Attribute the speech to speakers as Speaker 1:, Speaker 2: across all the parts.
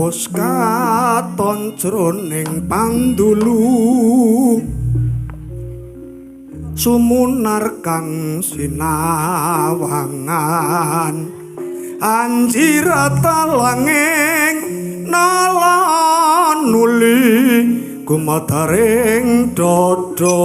Speaker 1: Wis katon jroning pandulu sumunar kang sinawangan anjirata langing nalan nuli gumadaring dada.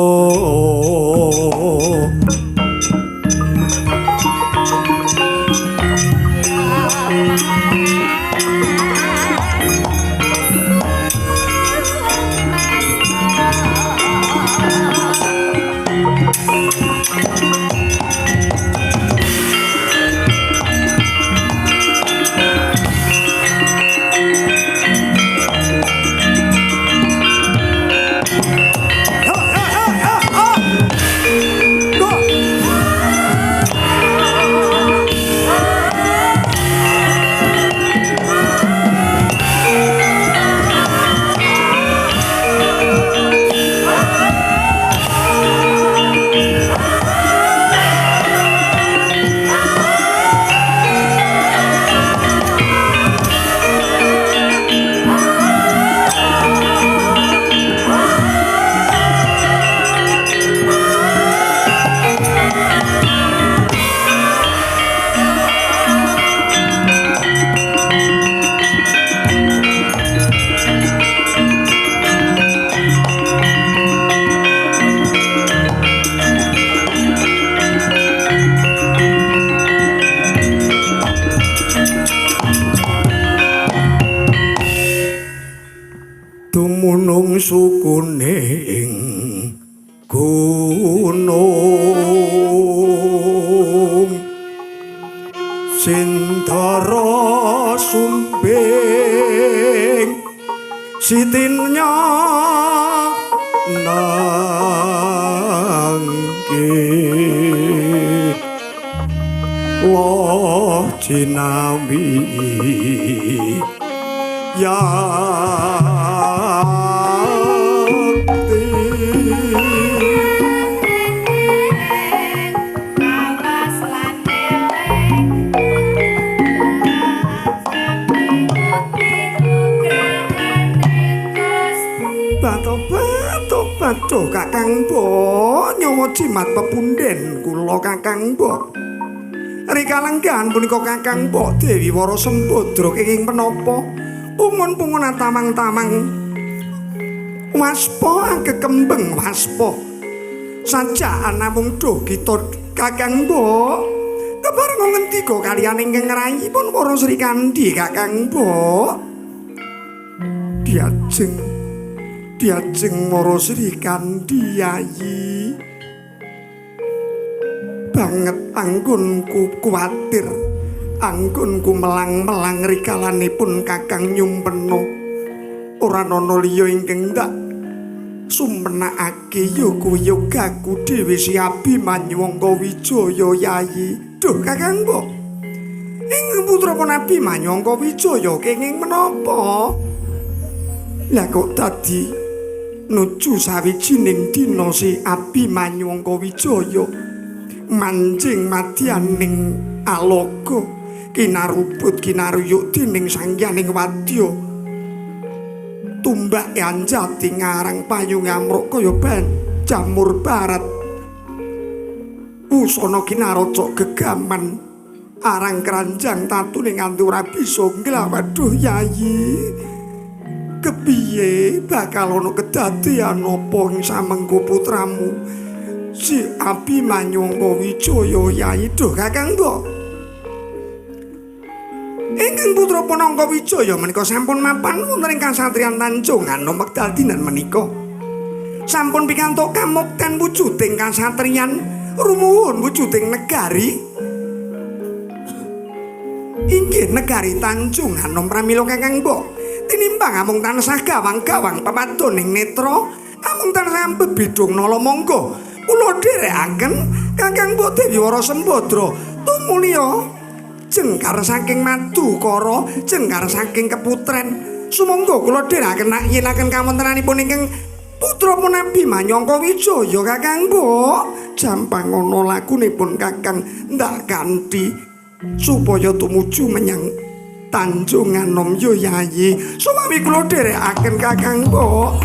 Speaker 1: Dumunung sukune ing gunung Sindara Sumbing sitinya nangke loh jinawi yakti. Bato Kakang Bo nyawa jimat pepunden kula Kakang Bo. Rika lenggahan punika Kakang Bo Dewi Wara Sembadra kenging menapa pungun-pungun tamang-tamang waspa kekembeng waspa sajaan namung duh kita Kakang Bo kepareng ngendika kaliyan ingkang ngrayipun para Srikandhi Kakang Bo. Diajeng Mara Srikandhi Yayi banget anggonku kuwatir anggonku melang-melang rikalanipun Kakang nyumpena ora ana liya ingkang ndak sumenakake ya kuwi yogaku dhewe si Abimanyu Angka Wijaya Yayi. Duh Kakang Mbok, ing putra pun Abimanyu Angka Wijaya kenging menapa? Lah kok dadi nuju sawijining dina si Abimanyu Angka Wijaya manjing madyaning alaga kinarubut kinaruyuk dening sangyaning wadya tumbak anjati ngarang payung amruk kaya ban jamur barat wusana kinarocok gegaman arang keranjang tatune nganti ora bisa nglawaduh Yayi. Kepiye bakal ana kedadean apa ing samengko putramu si Abimanyu Angka Wijaya Yayi? Duh Kakang Mbok, ingkang putra Panangka Wijaya menika sampun mapan wonten ing kasatriyan Tanjung Anom wekdal dinten menika sampun pikantuk kamukten wujuding kasatriyan rumuhun wujuding negari inggih negari Tanjung Anom. Pramila Kakang Mbok tinimbang amung tansah gawang-gawang pepadoning netra amung tansah bebidung nala monggo kula dherekaken Kakang Mbok Dewi Wara Sembadra tumulya jengkar saking Madukara jengkar saking keputren. Sumangga kula dherekaken yenaken kawontenanipun ingkang putra pun Abimanyu Angka Wijaya Kakang Mbok. Jampang ana lakunipun Kakang ndak kanthi supaya tumuju menyang Tanjung Anom yo Yayi. Suwami kula dherekaken Kakang Mbok.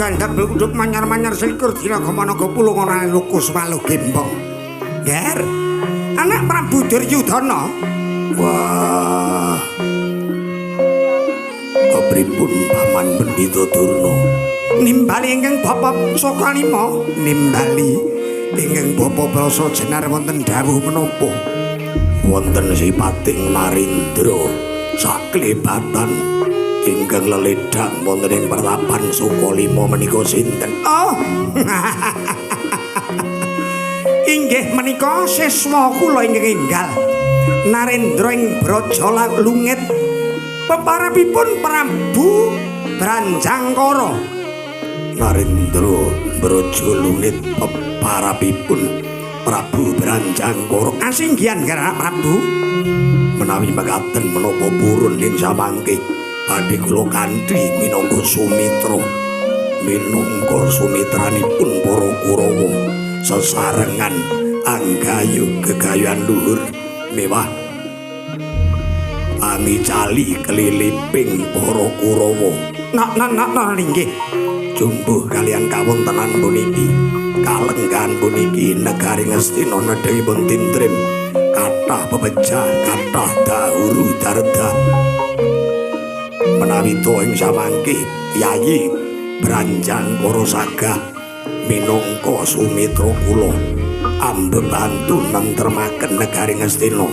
Speaker 1: Gandhak manyar-manyar selikur dina gamanaga pulung ora lukus walu gembong. Ger, anak Prabu Duryudana.
Speaker 2: Wah. Kepripun Paman Pendhita Durna?
Speaker 1: Nimbali ingkang Bapa Sokalima, nimbali ingkang Bapa Prasa Jenar wonten dawuh menapa?
Speaker 2: Wonten sipating Narendra saklebatan ingkang leledhang wonten ing pertapan Sukalima menika sinten?
Speaker 1: Oh. Inggih menika siswa kula ingkang enggal. Narendra ing Braja Lungit peparapipun Prabu Branjangkara.
Speaker 2: Narendra Braja Lungit peparapipun Prabu Branjangkara.
Speaker 1: Asinggihan Gara Prabu.
Speaker 2: Menawi mekaten menapa purun ing samangke badhe kula kanthi minangka sumitra, minangka sumitranipun para Kurawa sesarengan anggayu gegayuhan luhur mewah angicali keliliping para Kurawa.
Speaker 1: Nak nak nak nak inggih.
Speaker 2: Jumbuh kalian kawontenan puniki, kalenggahan puniki negari Ngastina nedhahipun tintrim, kathah pepejah, kathah dahuru darda. Menawi to ing samangke Yayi Branjangkara sagah minangka sumitra kula ambebantu nentremaken negari Ngastina.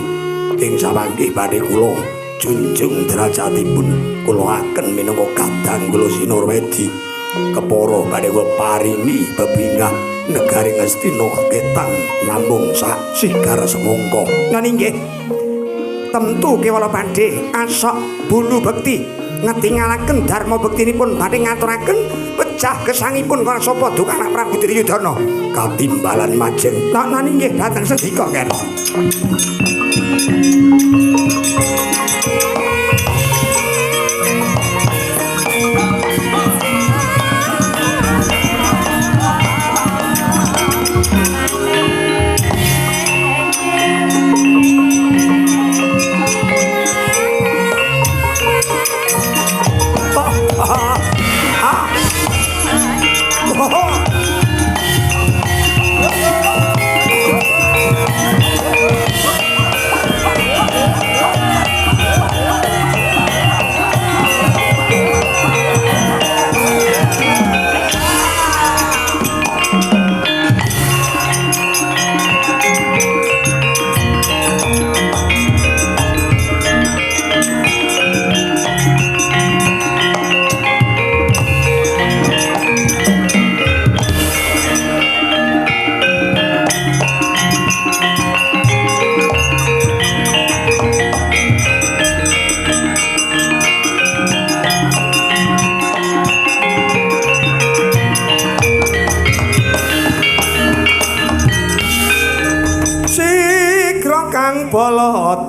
Speaker 2: Ing samangke badhe kula junjung derajatipun kula aken minangka kadang kula Sinurwedi. Kepara badhe kula paringi bebingah negari Ngastina ketang namung sak sigar semangka.
Speaker 1: Lan inggih tentu kewala badhe asok bulu bekti ngetingalaken dharma bektinipun badhe ngaturaken pecah gesangipun para sapa duka anak Prabu Duryudana.
Speaker 2: Katimbalan majeng.
Speaker 1: Lan inggih dhateng sendika Ken.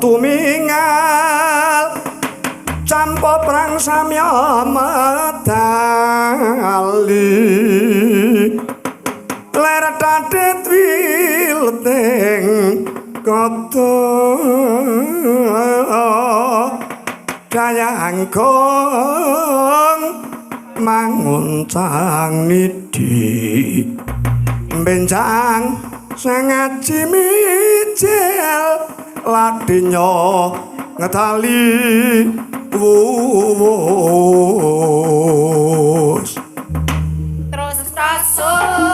Speaker 1: Tumingal campa prang samya medali ler tatit wileting kata dayangkong manguncang nidi benjang sangaji mijil ladinya ngetali wuwus
Speaker 3: terus kasur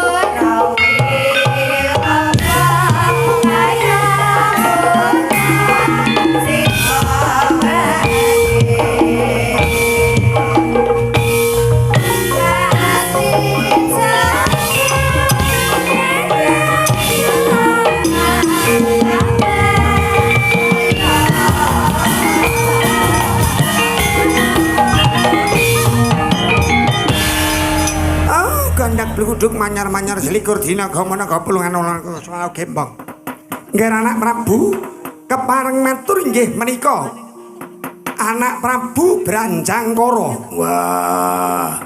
Speaker 1: Bluduk manyar-manyar selikur dina gamana gapulungan ana soal gembong. Nggih anak Prabu kepareng matur inggih menika. Anak Prabu Branjangkara.
Speaker 2: Wah,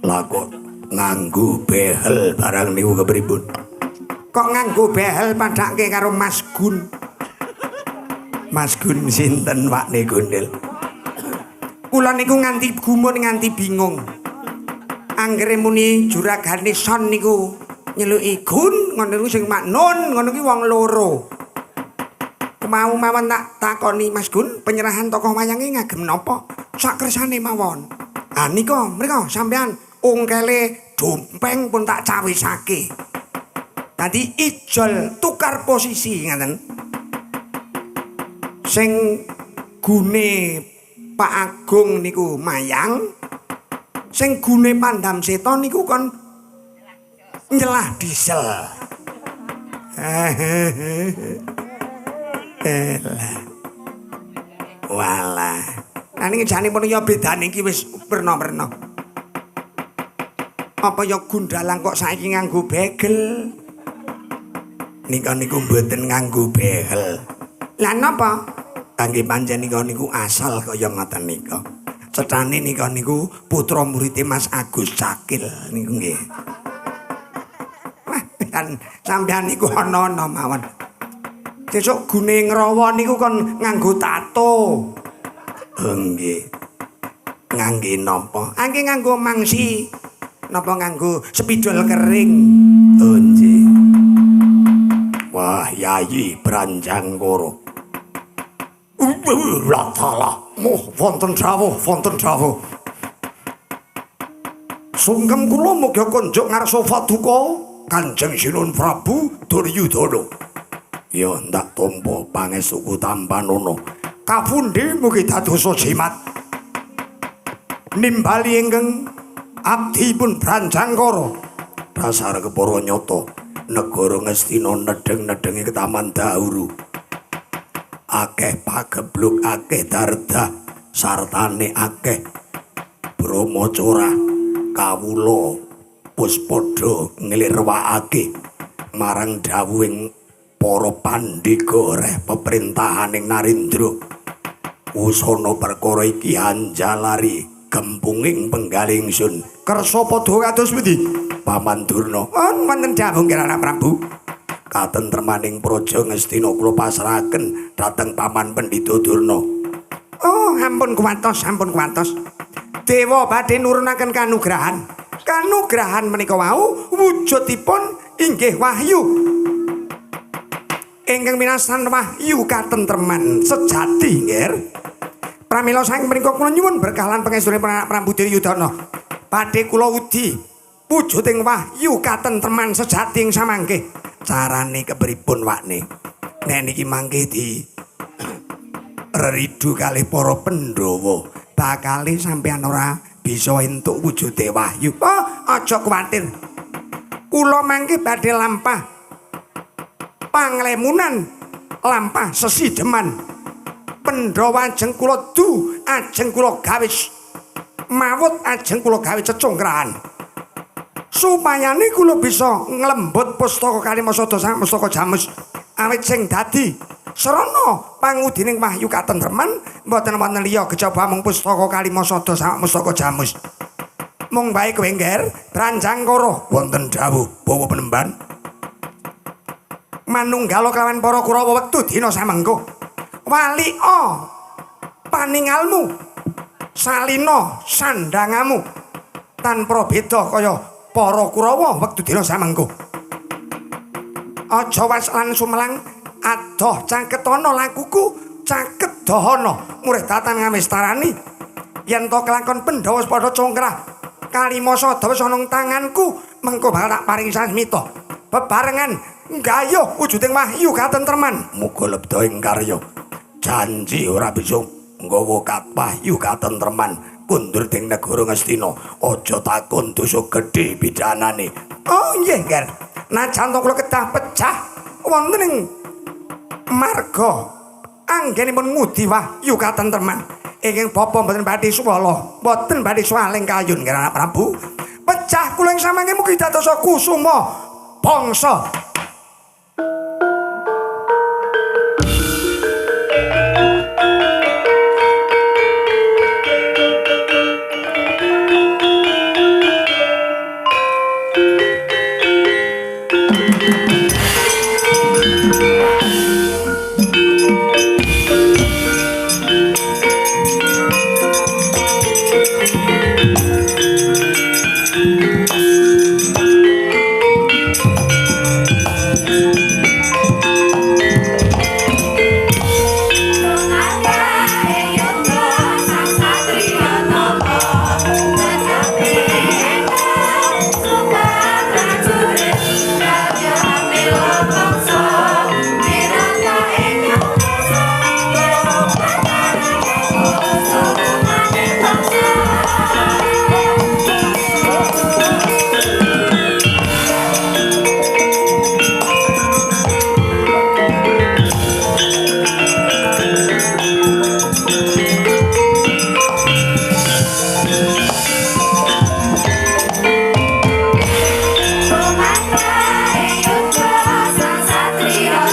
Speaker 2: lah kok nganggo behel barang niku kepripun?
Speaker 1: Kok nganggo behel padhake karo Mas Gun.
Speaker 2: Mas Gun sinten Pakne Gundil?
Speaker 1: Kula niku nganti gumun nganti bingung. Anggere muni juragane son niku nyeluki Gun ngono niku sing maknun ngono kuwi wong loro. Mau mawon tak takoni Mas Gun, penyerahan tokoh wayange ngagem napa? Sak kersane mawon. Ah nika mriko sampean ungkele dompeng pun tak cawisake. Dadi ijol tukar posisi ngaten. Sing gune Pak Agung niku mayang, sing gune Pandam Seta niku kon nyelah diesel. Elah. Walah. Lah niki jane pun ya bedane iki wis werna-werna. Apa ya Gundalang kok saiki nganggo begel?
Speaker 2: Nika niku mboten nganggo behel.
Speaker 1: Lah napa?
Speaker 2: Kangge pancen nika niku asal kaya ngoten nika. Cetane nika niku putra murite Mas Agus Cakil niku nggih.
Speaker 1: Wah, kan sampean niku ana-ana mawon. Sesuk gune ngrawa niku kon nganggo tato.
Speaker 2: Nggih. Ngangge napa?
Speaker 1: Angge nganggo mangsi. Napa nganggo spidol kering?
Speaker 2: Oh nggih. Wah, Yayi Branjangkara. Salah.
Speaker 1: Moh wonten dawuh, wonten dawuh. Sungkem kula mugi konjuk ngarsa paduka Kanjeng Sinuwun Prabu Duryudana.
Speaker 2: Ya ndak tampa pangestuku tampanono.
Speaker 1: Kapundi mugi dadosa jimat. Nimbali ingkang abdipun Branjangkara.
Speaker 2: Dasar kepara nyata negara Ngastina nedheng-nedhengi ketaman dahuru. Akeh pagebluk, akeh dardah, sartane akeh brahmacora kawula wis padha nglirwakake marang dawuhing para pandhika reh peperintahaning Narendra. Usana perkara iki anjalari gempunging penggalih ingsun.
Speaker 1: Kersa padha kados pundi?
Speaker 2: Paman Durna.
Speaker 1: Wonten dawuh Kirana Prabu.
Speaker 2: Katentremaning praja Ngastina kula pasrahaken dhateng Paman Pendhita Durna.
Speaker 1: Oh, ampun kuwatos, ampun kuwatos. Dewa badhe nurunaken kanugrahan. Kanugrahan menika wau wujudipun inggih wahyu. Ingkang minasan wahyu katentreman sejati, nggih. Pramila saking menika kula nyuwun berkah lan pangestunipun anak Prabu Duryudana. Badhe kula udi wujuding wahyu katentreman sejati ing samangke.
Speaker 2: Carane kepripun wakne? Nek niki mangke di reridu kalih para Pandhawa,
Speaker 1: bakale sampeyan ora bisa entuk wujude wahyu. Oh, aja kuwatir. Kula mangke badhe lampah panglemunan, lampah sesideman. Pandhawa ajeng kula du, ajeng kula gawe mawut, ajeng kula gawe cecungkrahan. Supayane kula bisa nglembut pustaka Kalimasada sang mustaka jamus awit sing dadi Srana pangudining wahyu katentreman mboten wonten liya kejaba mung pustaka Kalimasada sak mustaka Jamus. Mung bae kowe ngger Branjangkara
Speaker 2: wonten dawuh Bawa Penemban.
Speaker 1: Manunggala kelawan para Kurawa wektu dina samengko. Walika paningalmu salina sandhangamu tanpa beda kaya para Kurawa wektu dina samengko. Aja was lan sumelang adoh caketana lakuku caket dahana murih datan ngamestarani yen to kelakon Pandhawa padha congkrah Kalimasada wis ana tanganku mengko bakal tak paringi sasmita bebarengan nggayuh wujuding wahyu katentreman.
Speaker 2: Muga lebda ing karya. Janji ora bisa nggawa wahyu katentreman kundur ding negara Ngastina. Aja takon dosa gedhe pidanane.
Speaker 1: Oh nggih, Nger. Najan to kula kedah pecah wonten ing marga anggenipun ngudi wahyu katentreman. Ingkang bapa mboten badhe suwala, mboten badhe suwaling kayun, Nger Anak Prabu. Pecah kula ing samangke mugi dadosa kusuma bangsa.
Speaker 3: Satria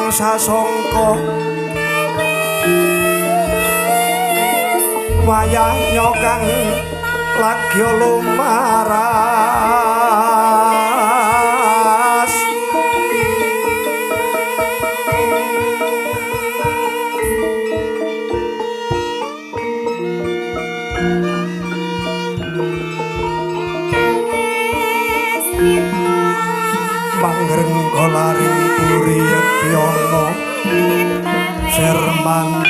Speaker 1: Sasongko wayah nyokang lagi lumaras mangrenggo laring puri Yetyana Firmantoyo.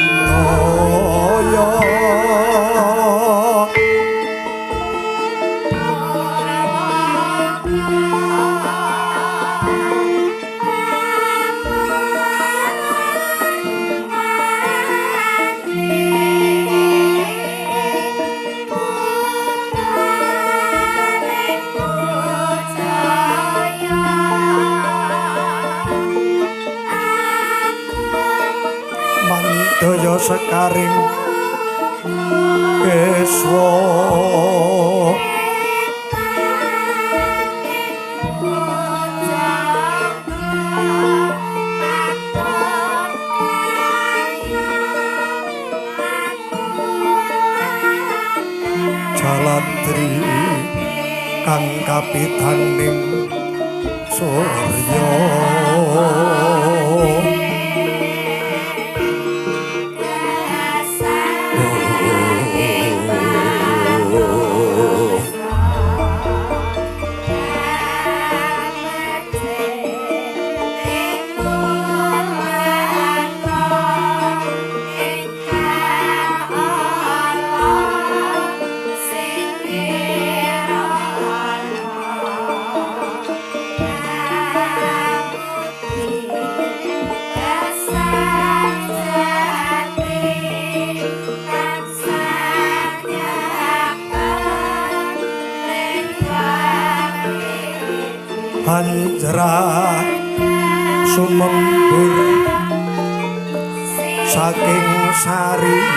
Speaker 1: Mandaya sekaring keswa Jaladri kang kapitaning surya. Hanjra sumembur saking sarira.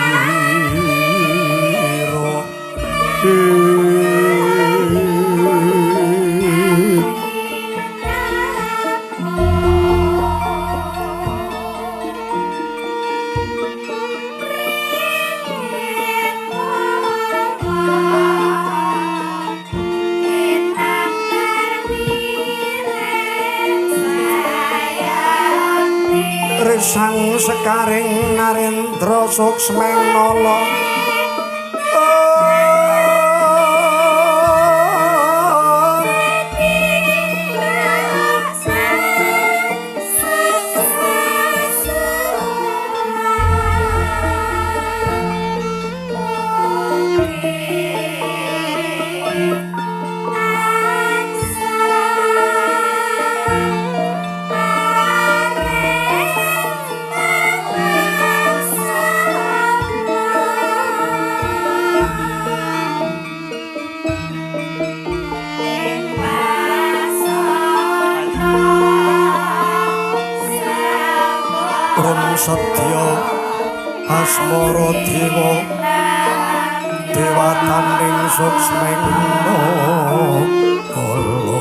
Speaker 1: Sang sekaring narendra suksmeng nala.
Speaker 2: Asmara dewa dewataning suksmeng kala.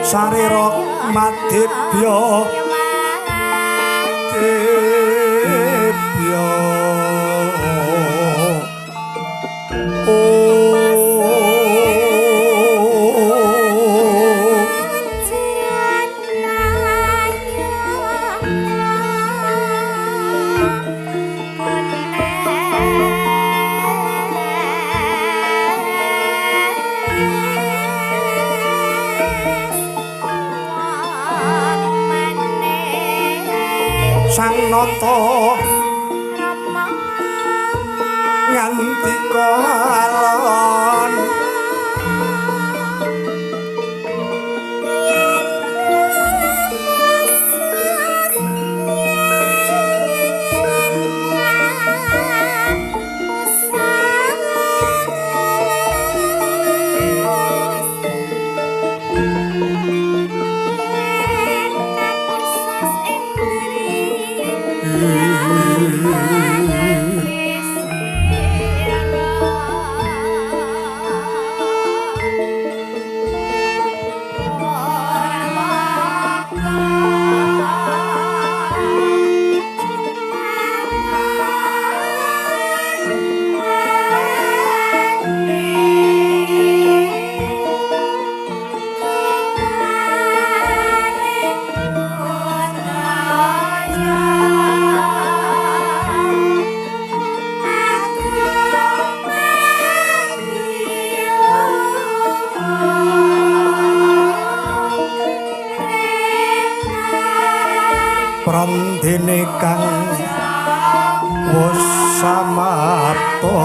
Speaker 2: Sarira madibya dibya Sang Nata ngandika alon Prandene kang wis samapta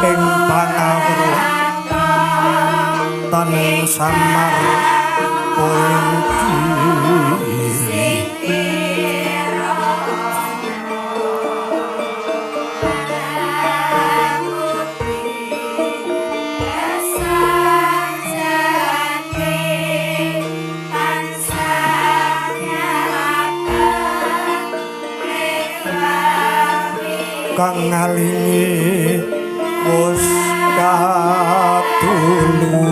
Speaker 2: ing pangawruh tan samar kang ngalingi wis katulu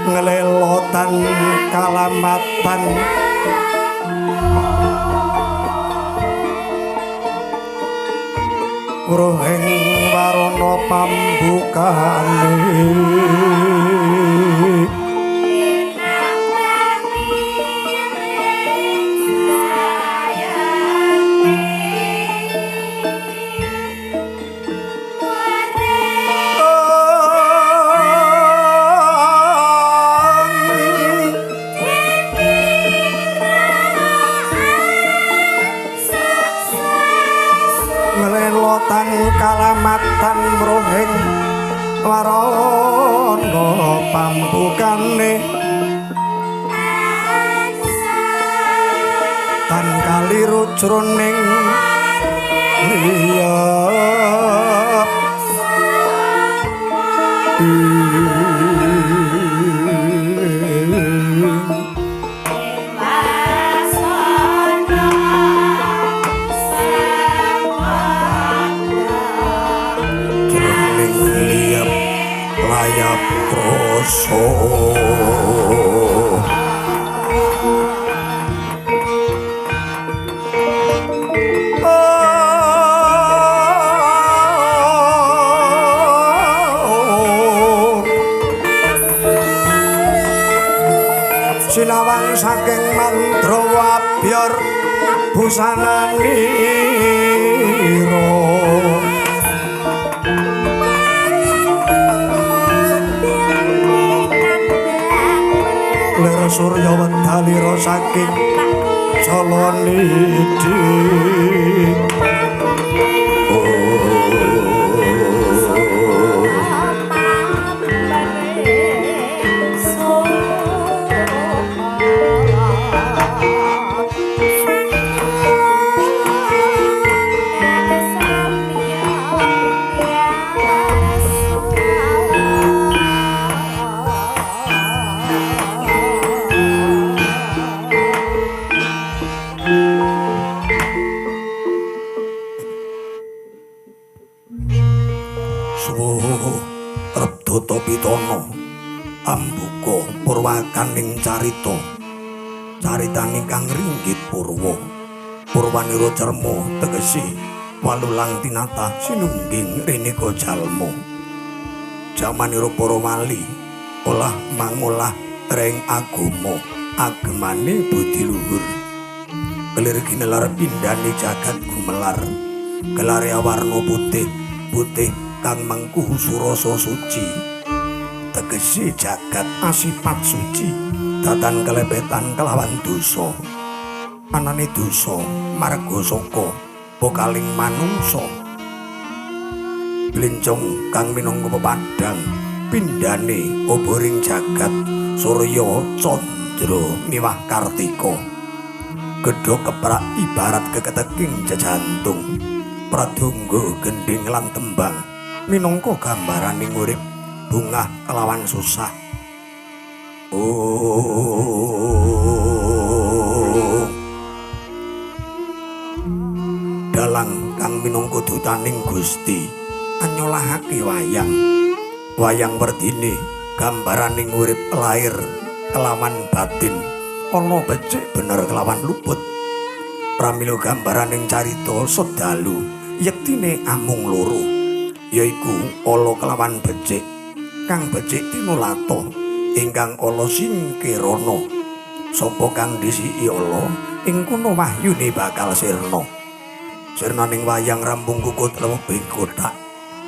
Speaker 2: nglelotan kalamatan rohing warana pambukane. Kalamatan mrohing warana pambukane tan kaliru jroning liyap layap kroso. Saking Mandrawa abyor busananira. Lir surya wedalira saking Jalanidhi. Ambuka purwakaning carita, caritane kang ringgit purwa, purwanira cerma tegese walulang tinatah sinungging rineka jalma. Jamanira para wali olah mangolah reng agama, agemane budi luhur. Kelir ginelar pindhane jagat gumelar, gelare awarna putih, putih kang mengku surasa suci. Tegese jagat asipat suci, datan kelepetan kelawan dosa. Anane dosa marga saka pokaling manungsa. Blencong kang minangka pepadhang pindhane oboring jagat surya candra miwah kartika. Gedha keprak ibarat keketeking jejantung, pradongga gendhing lan tembang minangka gambaraning urip bungah kelawan susah. Oh, dalang kang minangka dutaning Gusti anyolahake wayang. Wayang werdine gambaraning urip lair kelawan batin, ana becik bener kelawan luput. Pramila gambaraning carita sedalu yektine amung loro, yaiku ala kelawan becik. Kang becik tinulata, ingkang ala singkirana. Sapa kang dhisiki ala, ing kono wahyune bakal sirna. Sirnaning wayang rampung kukut lebih kothak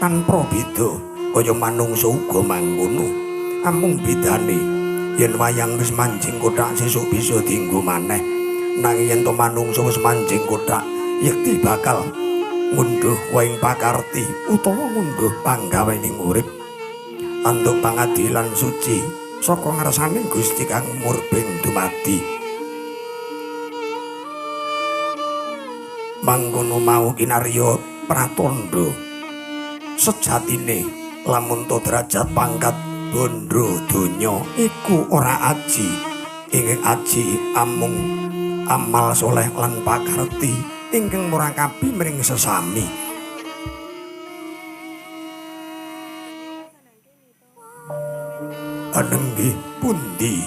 Speaker 2: tanpa beda kaya manungsa uga mangkono. Amung bedane yen wayang wis manjing kothak sesuk bisa dienggo maneh. Nanging yen to manungsa wis manjing kothak yekti bakal ngunduh waing pakarti utawa ngunduh panggawening urip. Antuk pangadilan suci saka ngarsaning Gusti kang murbeng dumadi. Mangkono mau kinarya pratandha sejatine lamun to derajat pangkat bondo donya iku ora aji. Ingkang aji amung amal soleh lan pakarti ingkang murakabi mring sesami. Anenggih pundi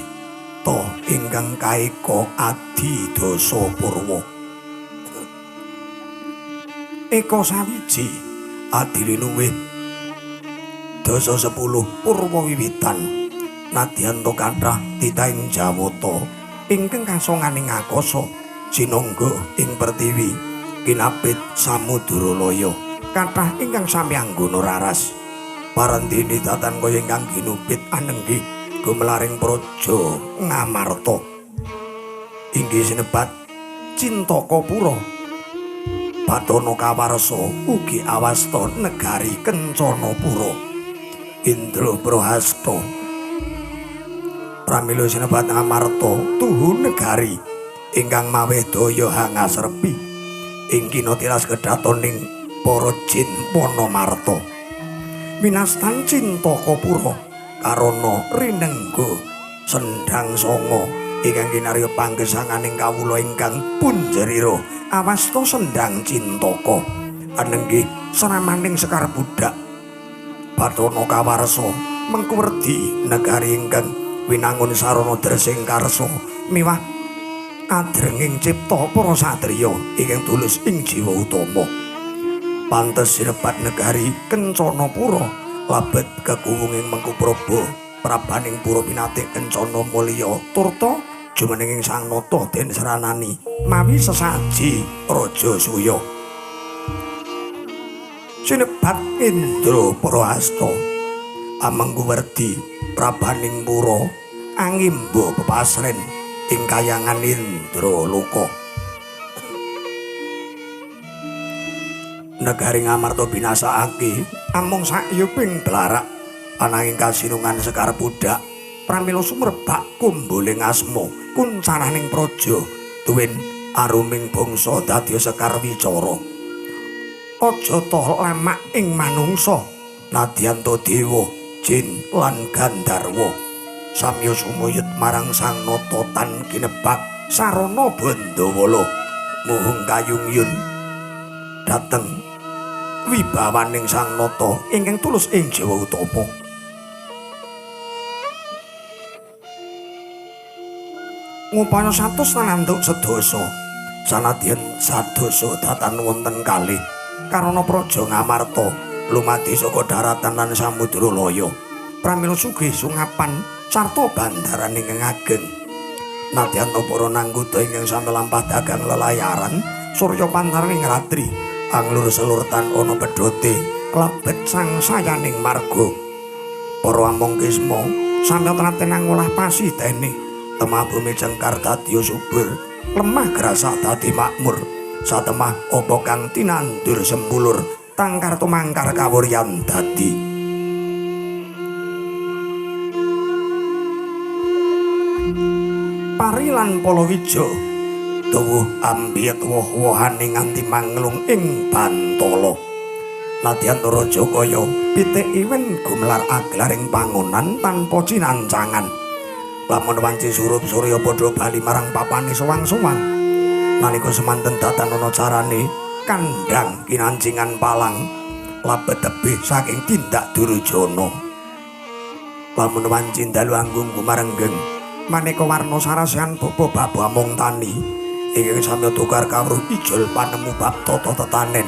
Speaker 2: to ingkang kaeka adi dasa purwa? Eka sawiji adili luwih dasa 10 purwa wiwitan nadyan to kathah titahing Jawata ingkang kasonganing akasa sinangga ing pertiwi kinapit samudra laya kathah ingkang sami anggona raras. Parandene datan kaya ingkang ginupit anenggih gumelaring praja Ngamarta. Inggih sinebat Cintaka Pura Bathana kawarsa ugi awasta negari Kencana Pura Indra Prahasta. Pramila sinebat Ngamarta tuhu negari ingkang maweh daya hangasrepi ing kina tilas kedhatoning para jin Wanamarta. Winastan Cintaka Pura karana rinengga sendhang sanga ingkang kinarya panggesanganing kawula ingkang punjerira awasta sendhang Cintaka anenggih sramaning Sekar Budak. Bathana kawarsa mengku werdi negari ingkang winangun sarana dresing karsa miwah adrenging cipta para satriya ingkang tulus ing jiwa utama. Pantes sinebat negari Kencana Pura labet kekuwunging Mengku Praba prabaning pura pinatik kencana mulya turta Jumeneng ing Sang Nata den sranani mawi sesaji Raja Suya. Sinebat Indra Prahasta amengku werdi prabaning pura angimba pepasren ing kayangan Indra Loka. Negari Ngamarta binasakake amung sakyuping blarak ananging kasinungan sekar pudak pramila sumrebak kumbuling asma kuncaraning praja tuwin aruming bangsa dadi sekar wicara. Aja toh lamak ing manungsa nadyan ta dewa jin lan gandharwa samya sumuyut marang Sang Nata tan kinebak sarana bandawala muhung kayungyun dhateng wibawaning Sang Nata ingkang tulus ing Jawa Utama. Ngupaya satus lan antuk sedasa sanadyan sadoso datan wonten kalih karana praja Ngamarta lumadi saka daratan lan samudra laya pramila sugih sungapan sarta bandaran ingkang ageng. Nadyan para nanggoda ingkang sami lampah dagang lelayaran surya pantaraning ratri anglur selur tan ana pedhote lebet sangsayaning marga. Para among kisma sami telaten ngolah pasitene temah bumi cengkar dadi subur lemah grasa dadi makmur satemah apa kang tinandur sembulur tangkar tumangkar kawuryan dadi. Pari lan palawija tuwuh ambiyet woh-wohane nganti manglung ing bantala. Nadyan raja kaya pitik iwen gumelar aglar ing pangonan tanpa cinancangan. Lamun wanci surup surya padha bali marang papane sowang-sowang. Nalika semanten datan ana carane kandhang kinancingan palang labet tebih saking tindak Durjana. Lamun wanci dalu anggung gumarenggeng maneka warna sarasehan baba baba among tani ingkang sami tukar kawruh ijol panemu bab tata tetanen.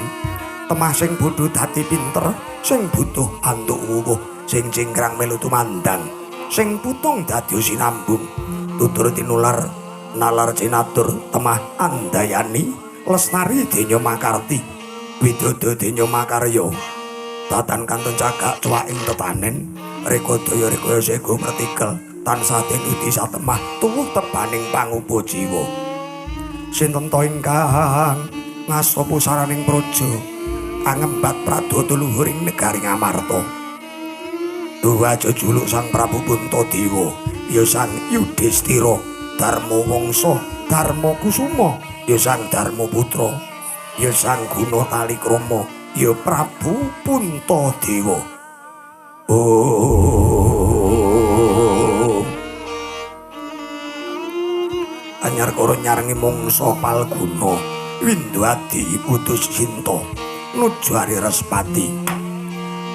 Speaker 2: Temah sing bodho dadi pinter, sing butuh antuk wuwuh, sing cingkrang melu tumandang, sing putung dadi sinambung, tutur tinular nalar cinatur temah andayani lestari denya makarti widodo denya makarya tatan kantun cagak cuwaking tetanen rekodaya rekaya sego pertikel tansah dinuti satemah tuwuh tebaning pangupa jiwa. Sinten ta ingkang ngasta pusaraning praja angembat pradata luhuring negari Ngamarta? Duwa jejuluk Sang Prabu Puntadewa ya Sang Yudhistira Darma Wangsa Darma Kusuma ya Sang Darma Putra ya Sang Guna Talikrama ya Prabu Puntadewa. Oh, anyar karo nyarengi mangsa Palguna Winduadi putus cinta nuju Ari Respati.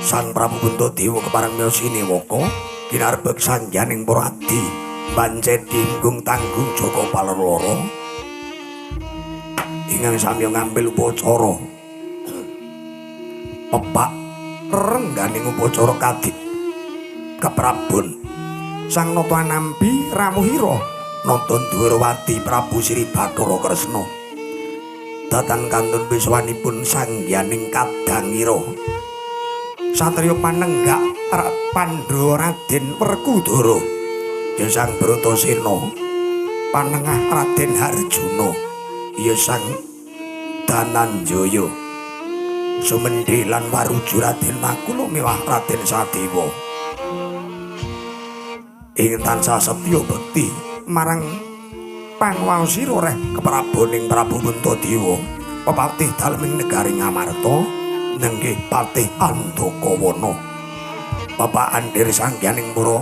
Speaker 2: Sang Prabu Puntadewa kepareng miyos siniwaka kinarbek sangyaning para adi bancedi nggung tanggung jaka palerlara ingkang sami ngambil upacara pepak rengganing upacara kadik keprabon. Sang Nata anampi rawuhira nata Dwarawati Prabu Sri Bathara Kresna datan kantun wiswanipun sangyaning kadangira satriya panenggak Pandhawa Raden Werkudara ya Sang Bratasena panengah Raden Harjuna ya Sang Dananjaya sumendhe lan waruju Raden Nakula miwah Raden Sadewa ing tansah setya bekti marang pangwaosira reh kepraboning Prabu Puntadewa pepatih dalem negari Ngamarta nenggih Patih Andakawana. Bapak Andir sangyaning para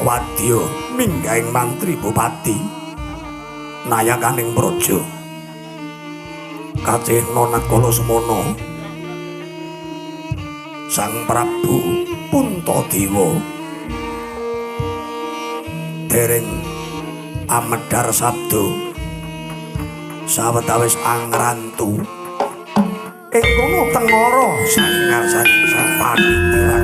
Speaker 2: wadya minggahing mantri bupati nayakaning praja kacena nakala semana Sang Prabu Puntadewa dereng amedhar sabda sawetawis angrantu ing kono tengara saking ngarsaning Sang Panitia.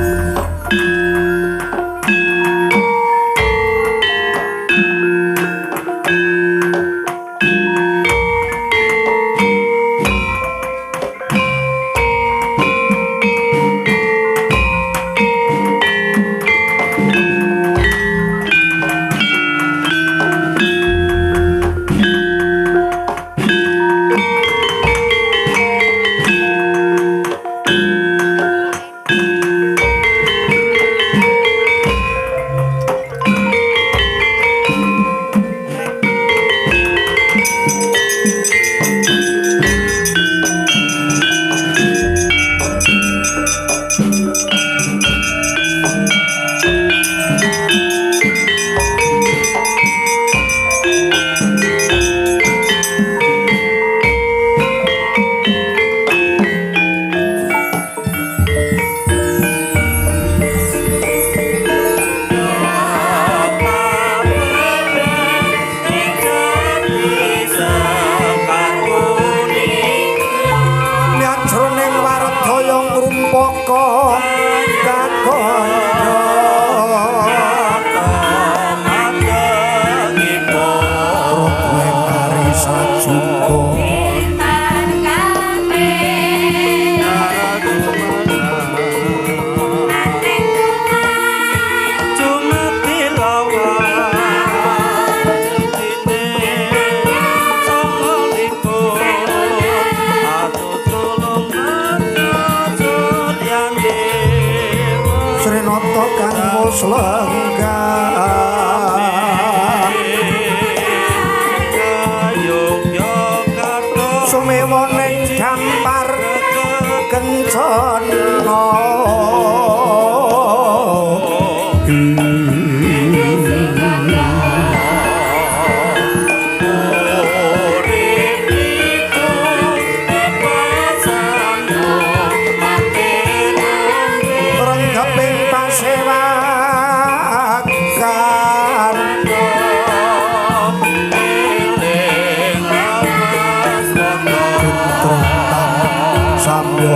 Speaker 2: Lenggah Sumewa ning dampar kencana.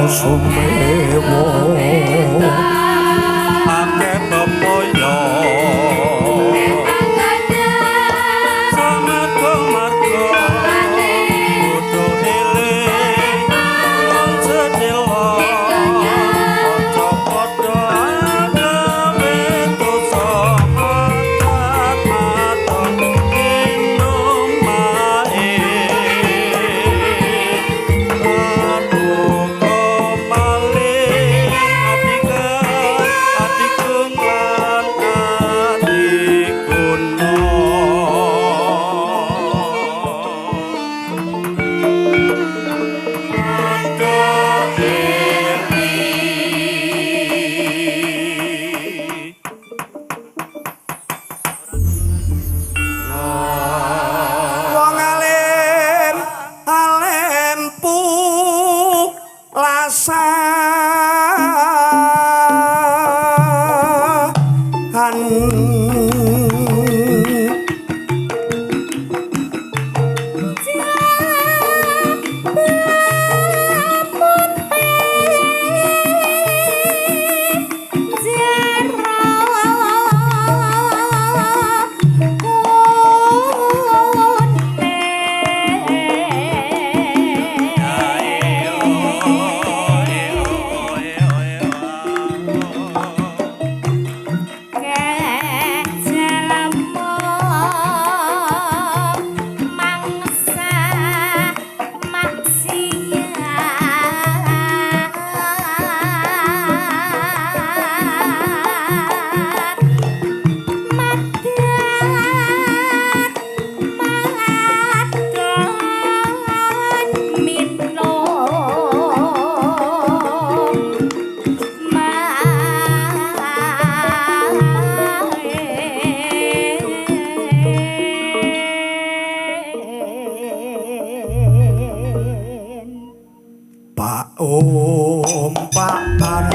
Speaker 2: Sumewa
Speaker 4: akeh pepaya samarga marga kudu eling lan sedhela aja padha gawe dosa matat maton inumae.
Speaker 1: Wong alim alim pulasan Pak Om Pak Pan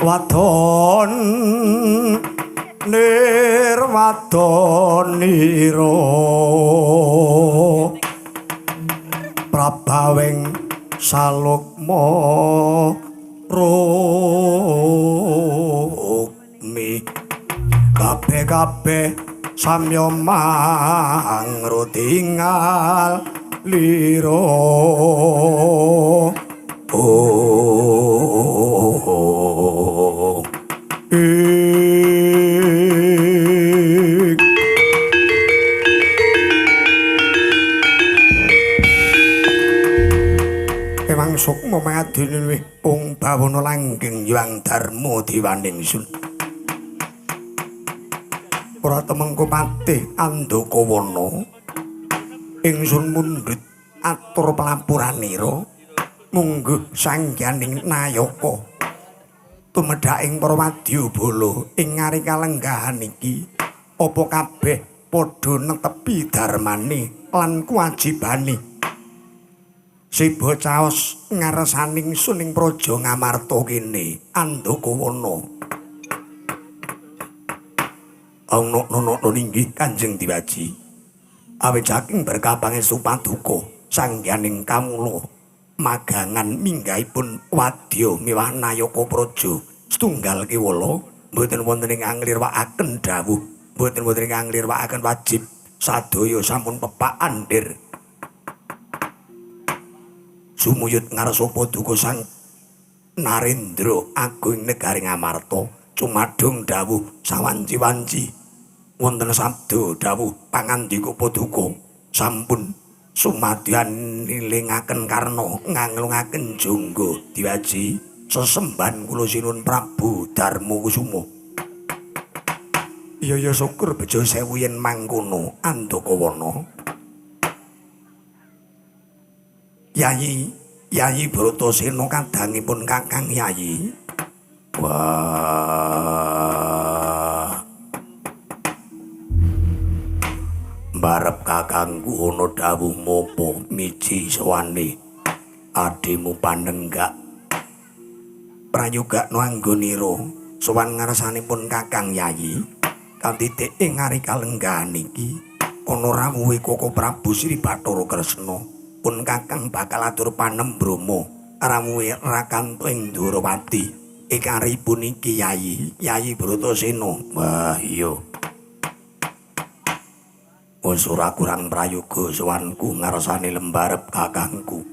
Speaker 1: wadon nirwadonira prabawing salukma rukmi kabeh-kabeh samya mangrutingal lira. Oh, Emang sukma mangadene luwih pung bawana langgeng Hyang Darma diwaning sun. Ora temengku patih Andakawana. Ingsun mundhut atur pelapuranira mungguh sangyaning nayaka. Tumedhaking para wadyabala ing ngari kalenggahan iki apa kabeh padha netepi darmane lan kewajibane. Siba caos ngaresaning sun ing praja Ngamarta kene Andakawana. Ana inggih Kanjeng Diwaji. Awit saking berkah pangestu paduka sangyaning kamula
Speaker 2: Magangan minggahipun wadya miwah nayaka praja setunggal kewala mboten wonten ing anglirwakaken dawuh, mboten wonten ing anglirwakaken wajib, sadaya sampun pepakan ndir. Sumuyut ngarsa paduka Sang Narendra agung negari Ngamarta cumadung dawuh sawanci-wanci wonten sabda dawuh pangandika paduka sampun sumadyan nilingaken karna nganglungaken jangga diwaji sesembahan kula sinuwun Prabu Darma Kusuma. Iya ya syukur bejo sewu yen mangkono Andakawana. Yayi Yayi Bratasena kadangipun Kakang Yayi. Wah. Barep kakangku ana dawuh mopo miji sowane adimu panenggak prayogakno anggonira sowan ngarsanipun Kakang Yayi katitik ing ari kalenggahan iki ana rawuhe Koko Prabu Sri Bathara Kresna pun Kakang bakal atur panembrama rawuhe Rakanto ing Ndorowati ikaripun iki Yayi Yayi Bratasena. Wah iya wis ora kurang prayoga sowanku ngarsane lembarep kakangku.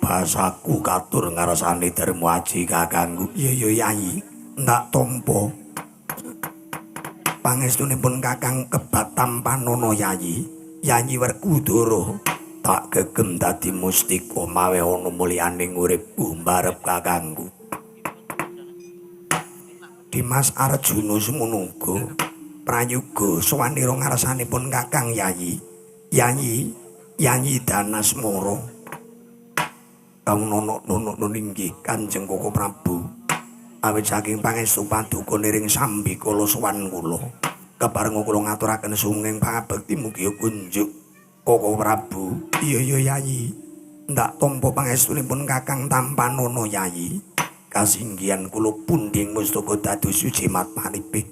Speaker 2: Basaku katur ngarsane Darma Aji kakangku. Iya ya Yayi, ndak tampa. Pangestunipun Kakang kebat tampanono Yayi, Yayi Werkudara tak gegem dadi mustika mawe ana mulyane uripku mbarep kakangku. Dimas Arjuna semono uga prayoga sowanira ngarsanipun Kakang Yayi, Yayi Yayi Danasmara. Kaunono inggih Kanjeng Koko Prabu. Awit saking pangestu paduka niring sambikala sowan kula. Keparenga kula ngaturaken sungking pangabekti mugi kunjuk Koko Prabu. Iya ya Yayi, ndak tampa pangestunipun Kakang tampanono Yayi. Kasinggihan kula pundhing mustaka dados jimat maripih.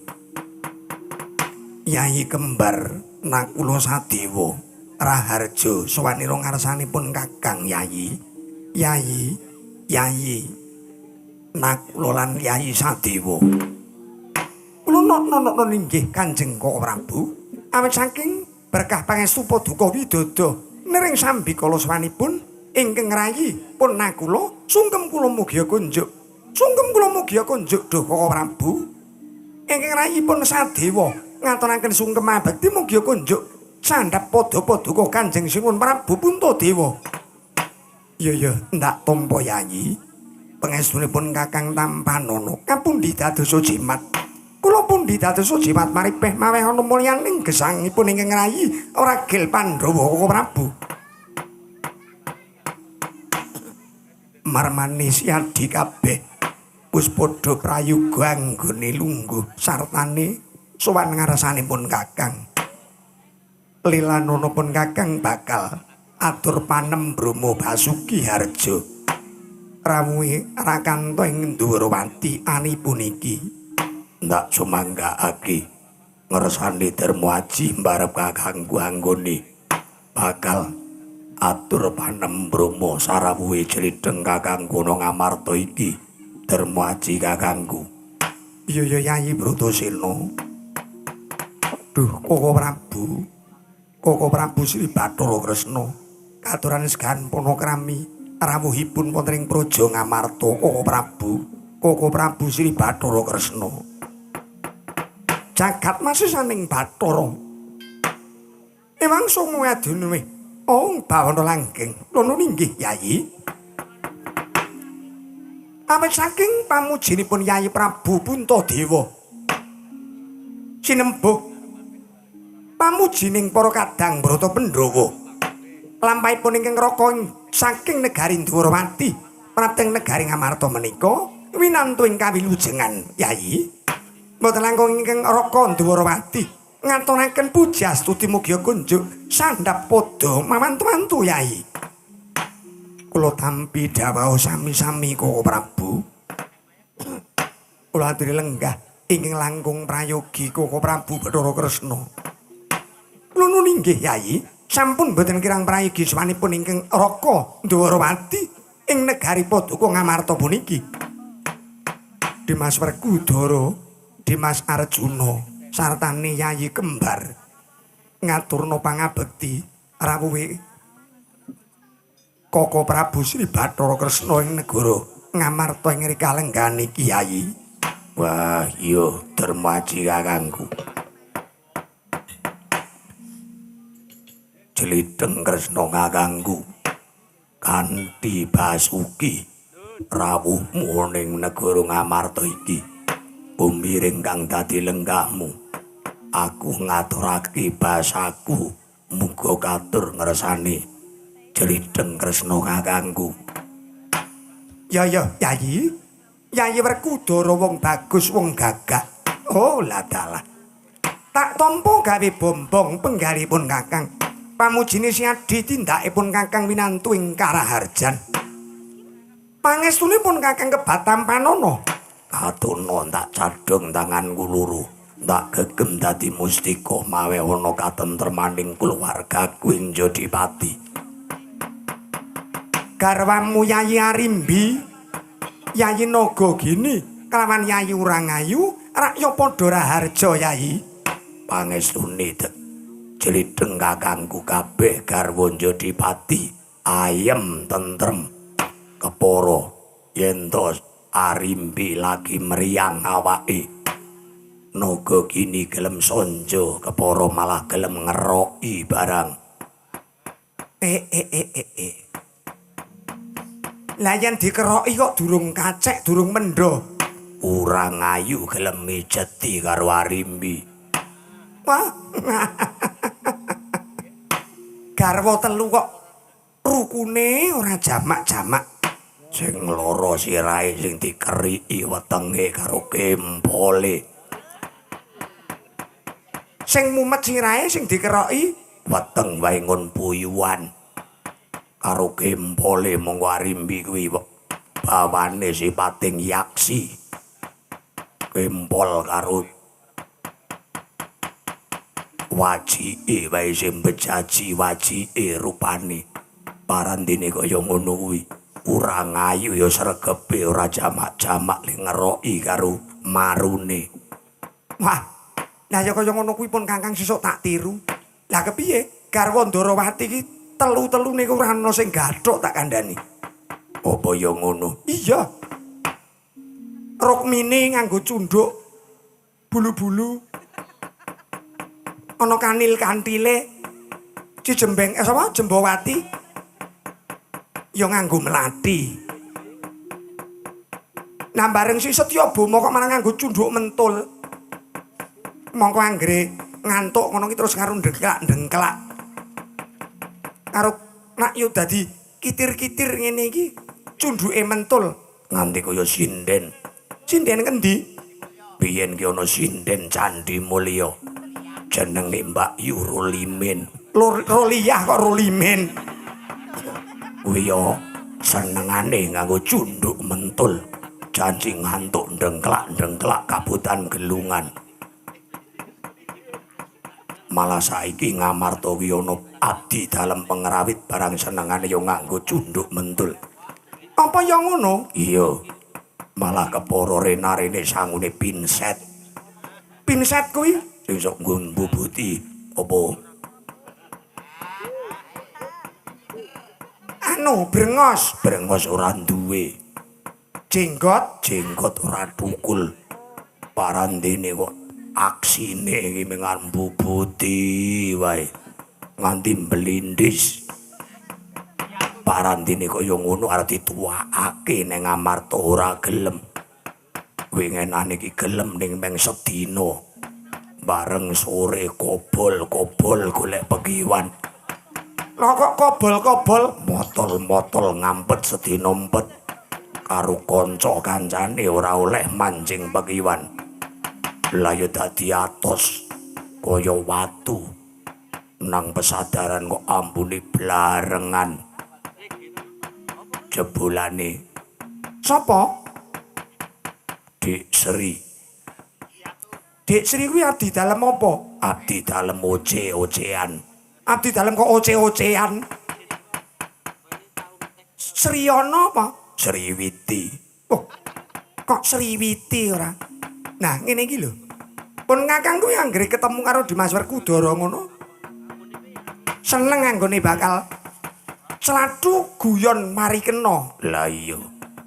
Speaker 2: Yayi kembar Nakula Sadewa Raharja sowanira ngarsanipun Kakang Yayi. Yayi Yayi Nakula lan Yayi Sadewa. Kula nono inggih Kanjeng Koko Prabu. Awit saking berkah pangestu paduka widodo niring sambikala sowanipun ingkang rayi pun Nakula sungkem kula mugi kunjuk. Sungkem kula mugi kunjuk duh Koko Prabu. Ingkang rayi pun Sadewa ngaturaken sungkem abekti mugi kunjuk sandhap padha paduka Kanjeng Sinuwun Prabu Puntadewa. Iya ya ndak tampa Yayi. Pangestunipun Kakang tampanono kapundi dados jimat. Kula pundi dados jimat maripeh maweh ana mulyaning gesangipun ingkang rayi ragil Pandhawa Koko Prabu. Marmane siadi kabeh wis padha prayoga anggone lungguh sartane sowan ngarsanipun Kakang. Lilanana pun Kakang bakal atur panembrama Basuki Harja. Rawuhe Rakanto ing Ndhurawati ani puniki. Ndak sumanggakake ngersane Darma Aji mbarep kakangku anggone bakal atur panembrama sarawuhe jlidheng kakangku ana Ngamarta iki. Darma Aji kakangku. Iya ya Yayi Bratasena. Duh Koko Prabu, Koko Prabu Sri Bathara Kresna katuran segan panakrami rawuhipun wonten ing Praja Ngamarta Koko Prabu, Koko Prabu Sri Bathara Kresna. Jagat masisaning Bathara. Ewang songo adune ong bawana langgeng. Lono inggih Yayi. Awit saking pamujinipun Yayi Prabu Puntadewa sinembuh pamujining para kadang Brata Pandhawa lampahipun ingkang raka saking negari Ndwarawati prapteng negari Ngamarta menika winantu ing kawilujengan Yayi. Mboten langkung ingkang raka Ndwarawati ngaturaken puji astuti mugi kunjuk sandhap padha mawantu-wantu Yayi. Kula tampi dhawuh sami-sami Koko Prabu. Kula aturi lenggah ingkang langkung prayogi Koko Prabu Bathara Kresna. Kula nuwun inggih Yayi.
Speaker 1: Sampun boten kirang prayogi swanipun ingkang Raka Ndwarawati ing negari Paduka Ngamarta puniki. Dimas Werkudara, Dimas Arjuna sartane Yayi Kembar ngaturna pangabekti rawuhe Koko Prabu Sri Bathara Kresna ing negara Ngamarta ing rikalenggane Kyai.
Speaker 2: Wah, iya Darmaji kakangku. Jlidheng Kresna kakangku kanthi basuki rawuhmu ning negara Ngamarta iki. Bumiring kang dadi lenggahmu, aku ngaturake basaku muga katur ngresane Jlidheng Kresna kakangku.
Speaker 1: Ya ya, Yayi. Yayi Werkudara wong bagus wong gagah. Oh, ladalah. Tak tampa gawe bombong penggalipun kakang. Pamujine siadi tindakipun kakang winantu ing Karaharjan. Pangestunipun kakang kebatampanana.
Speaker 2: Katuna tak cadhong tanganku loro, tak gegem dadi mustika mawe ana katentremaning keluargaku ing Jodipati.
Speaker 1: Garwamu Yayi Arimbi, Yayi Nagagini kelawan Yayi Urangayu rakya padha raharja Yayi.
Speaker 2: Pangestune Jlidheng kakangku kabeh garwa Jodipati ayem tentrem kepara yen to Arimbi lagi meriang awake. Nagagini gelem sonjo kepara malah gelem ngeroki barang.
Speaker 1: Lah yen dikeroki kok durung kacek, durung mendho.
Speaker 2: Urangayu gelem mijeti karo Arimbi.
Speaker 1: Wah. Garwa telu kok rukune ora jamak-jamak.
Speaker 2: Sing lara sirahe sing dikeriki wetenge karo kempole.
Speaker 1: Sing mumet sirahe sing dikeroki
Speaker 2: weteng wae ngon puyuan. Karo kempole monggo Arimbi kuwi bawane sipating yaksi. Kempol karo wajike wae sing bejaji wajike rupane. Parandene kaya ngono kuwi. Urangayu ya sregepe ora jamak-jamak le ngeroki karo marune.
Speaker 1: Wah, lah ya kaya ngono kuwi pun kakang sesuk tak tiru. Lah kepiye? Garwa Ndorowati iki telu-telune ora ana sing gathuk tak kandhani.
Speaker 2: Apa ya ngono?
Speaker 1: Iya. Rukmini nganggo cunduk bulu-bulu. Ana kanil kantile. Cijembeng sapa? Jembowati. Ya nganggo melati. Nah bareng si Setyabama kok malah nganggo cunduk mentul. Mongko anggere ngantuk ngono ki terus karo ndengklak-ndengklak. Karo nak yo dadi kitir-kitir ngene iki cunduke mentul
Speaker 2: nganti kaya sinden.
Speaker 1: Sinden kendi?
Speaker 2: Biyen ki ana sinden Candi Mulya. Jenenge Mbak Yu Rolimin.
Speaker 1: Roliyah kok Rolimin.
Speaker 2: Kuwi yo senengane nganggo cunduk mentul. Janji ngantuk ndengklak-ndengklak kabutan gelungan. Malah saiki Ngamarta kuwi ana abdi dalem pengrawit barang senengane yo nganggo cunduk mentul.
Speaker 1: Apa ya ngono?
Speaker 2: Iya. Malah kepara rena-rene sangune pinset.
Speaker 1: Pinset kuwi
Speaker 2: sing sok nggo mbubuti apa?
Speaker 1: Anu brengos,
Speaker 2: brengos ora duwe.
Speaker 1: Jenggot,
Speaker 2: jenggot ora tukul. Parandene kok aksine iki mengan mbubuti wae. Nganti mblindis. Parandene kaya ngono arep dituwakake ning Ngamarta ora gelem. Wingenane iki gelem ning meng sedina. Bareng sore kobol-kobol golek pekiwan.
Speaker 1: Lah kok kobol-kobol
Speaker 2: motol-motol ngampet sedina empet karo kanca kancane ora oleh mancing pekiwan. Lah ya dadi atos kaya watu. Nang pesadaran kok ambune blarengan. Jebulane
Speaker 1: sapa?
Speaker 2: Dik Sri.
Speaker 1: Dik Sri kuwi abdi dalem apa?
Speaker 2: Abdi dalem oce-ocean.
Speaker 1: Abdi dalem kok oce-ocean. Sriyana apa?
Speaker 2: Sriwiti.
Speaker 1: Oh. Kok Sriwiti ora? Nah, ngene iki lho. Pun kakang kuwi anggere ketemu karo Dimas Werkudara ngono. Seneng anggone bakal clathu guyon mari kena.
Speaker 2: Lah iya,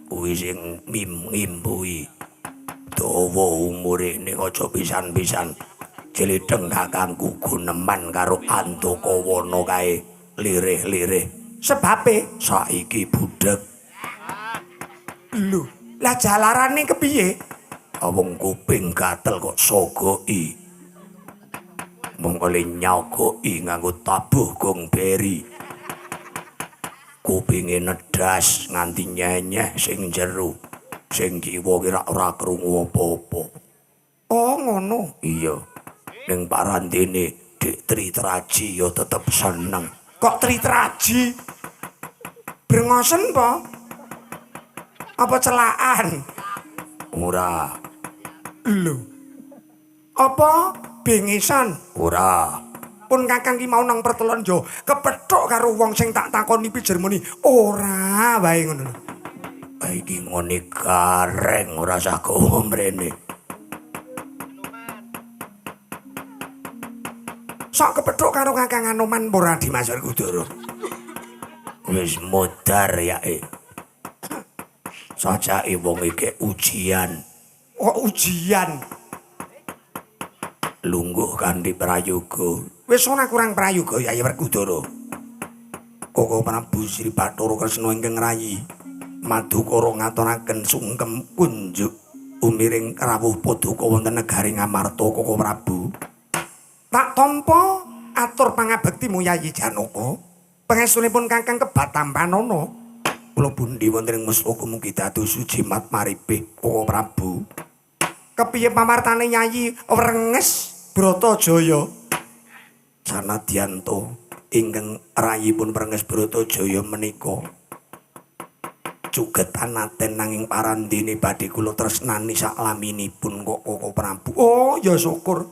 Speaker 2: kuwi sing ngimbuhi. Dawa umure ning aja pisan-pisan. Jlidheng kakangku guneman karo Andakawana kae lirih-lirih.
Speaker 1: Sebabe
Speaker 2: saiki budheg.
Speaker 1: Lho, lah jalarane kepiye?
Speaker 2: Wong kuping gatel kok sogoki. Mung oleh nyogoki nganggo tabuh gong beri. Kupinge nedas nganti nyenyeh sing jero. Sing kiwa ki ora krungu apa-apa.
Speaker 1: Oh, ngono.
Speaker 2: Iya. Ning parandene Dik Tritraji ya tetep seneng.
Speaker 1: Kok Tritraji? Brengosen apa? Apa celaan?
Speaker 2: Ora.
Speaker 1: Lho. Apa bengesan?
Speaker 2: Ora.
Speaker 1: Pun kakang ki mau nang pertelon yo kepethuk karo wong sing tak takoni pijer muni ora wae ngono lho.
Speaker 2: Iki ngene gareng ora usah gawa mrene.
Speaker 1: Sok kepethuk karo kakang Anoman ora Dimas Werkudara.
Speaker 2: Wis modar yae. Sajake wong iki ujian.
Speaker 1: Kok ujian?
Speaker 2: Lungguh kanthi prayoga.
Speaker 1: Wis ora kurang prayoga Yayi Werkudara.
Speaker 2: Koko Prabu Sri Bathara Kresna ingkang rayi madukara ngaturaken sungkem kunjuk umiring rawuh paduka wonten negari Ngamarta Koko Prabu.
Speaker 1: Tak tampa atur pangabektimu Yayi Janaka. Pangestunipun kakang kebatampanana.
Speaker 2: Kula pundi wonten ing mustaka mugi dados jimat maripih Koko Prabu.
Speaker 1: Kepiye pamartane Yayi Wrenges Bratajaya?
Speaker 2: Sanadyan to ingkang rayipun Wrenges Bratajaya menika cugetan aten nanging parandene badhe kula tresnani saklaminipun kok Koko Prabu.
Speaker 1: Oh ya syukur.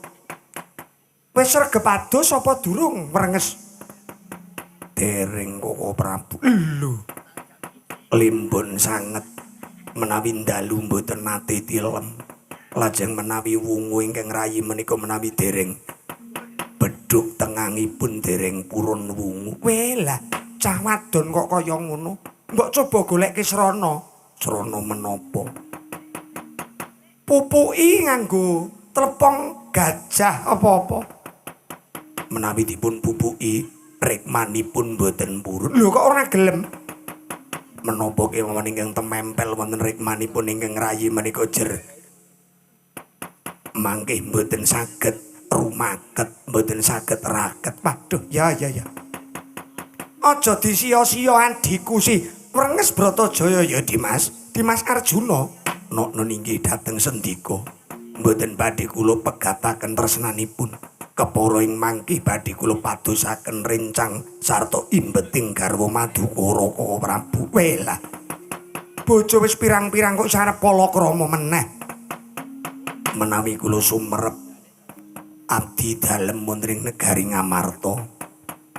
Speaker 1: Wis sregep adus apa durung Wrenges?
Speaker 2: Dereng Koko Prabu.
Speaker 1: Lho.
Speaker 2: Limbun sanget menawi dalu mboten nate tilem. Lajeng menawi wungu ingkang rayi menika menawi dereng bedhug tengangipun dereng purun wungu.
Speaker 1: Welah, cah wadon kok kaya ngono. Mbok coba goleke srana.
Speaker 2: Srana menapa?
Speaker 1: Pupuki nganggo tlepong gajah apa-apa.
Speaker 2: Menawi dipun pupuki rekmanipun mboten purun.
Speaker 1: Lho kok ora gelem?
Speaker 2: Menapa kemawon ingkang temempel wonten rekmanipun ingkang rayi menika jer mangke mboten saged rumaket, mboten saged raket.
Speaker 1: Waduh, ya ya ya. Aja disia-sia adhiku si Wrenges Bratajaya ya Dimas, Dimas Arjuna.
Speaker 2: Nokno inggih dhateng sendika. Mboten badhe kula pegataken tresnanipun. Kepara ing mangke badhe kula padosaken rencang sarta imbeting garwa Madukara Koko Prabu.
Speaker 1: Welah. Bojo wis pirang-pirang kok arep palakrama meneh.
Speaker 2: Menawi kula sumerep abdi dalem wonten ing negari Ngamarta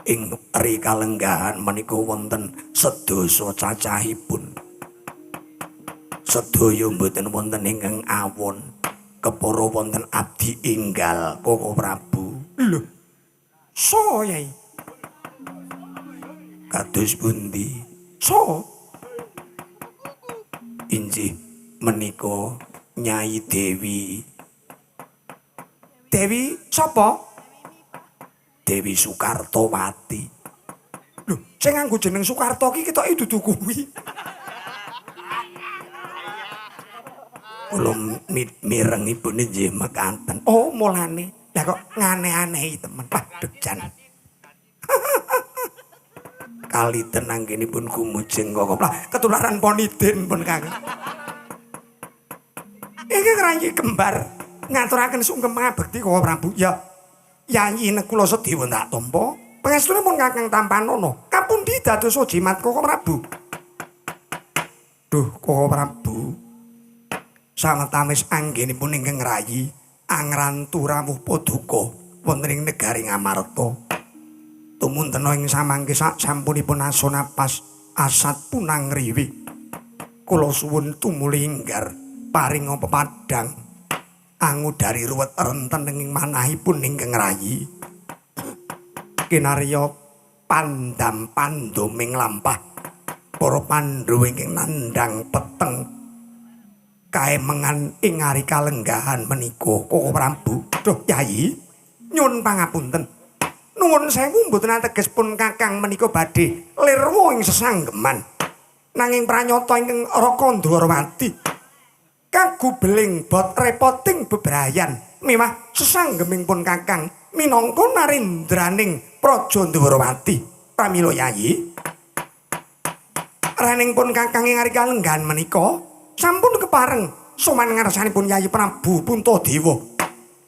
Speaker 2: ing rikalenggahan menika wonten sedasa cacahipun. Sedaya mboten wonten ingkang awon, kepara wonten abdi enggal Koko Prabu.
Speaker 1: Lho. So yai.
Speaker 2: Kados pundi?
Speaker 1: So.
Speaker 2: Inggih menika Nyai Dewi.
Speaker 1: Dewi sapa?
Speaker 2: Dewi Soekartowati.
Speaker 1: Lho, sing nganggo jeneng Soekarto ki ketoke dudu kuwi.
Speaker 2: Kula mirengipun inggih mekaten.
Speaker 1: Oh, mulane. Lah kok ngane-anehi temen. Waduh jan.
Speaker 2: Kaliten anggenipun gumujeng kok.
Speaker 1: Lah ketularan ponidin pun Kang. Iki rayi kembar ngaturaken sungkem ngabekti Koko Prabu. Ya. Yayi nekula sedewa tak tampa. Pangestunipun Kakang Tampanana. Kapundi dados jimat Koko Prabu? Duh, Koko Prabu.
Speaker 2: Sawetawis anggenipun ingkang rayi angrantu rawuh paduka wonten ing negari Ngamarta.
Speaker 1: Tumuntena ing samangke sak sampunipun aso napas asat punang riwi. Kula suwun tumuli inggar paring pepadhang angudari ruwet renten ing manahipun ingkang rayi. Kinarya pandam panduming lampah para Pandhawa ingkang nandhang peteng kaemengan ing ari kalenggahan menika. Koko Prabu, duh Yayi, nyuwun pangapunten. Nuwun sewu mboten ateges pun Kakang menika badhe lirwa ing sesanggeman. Nanging pranyata ingkang Raka Ndwarawati kagubeling bot repoting bebrayan miwah sesanggeming pun Kakang minangka narendraning Praja Ndwarawati. Pramila Yayi, raning pun Kakang ing ari kalenggahan menika sampun kepareng soman ngarsanipun Yayi Prabu Puntadewa.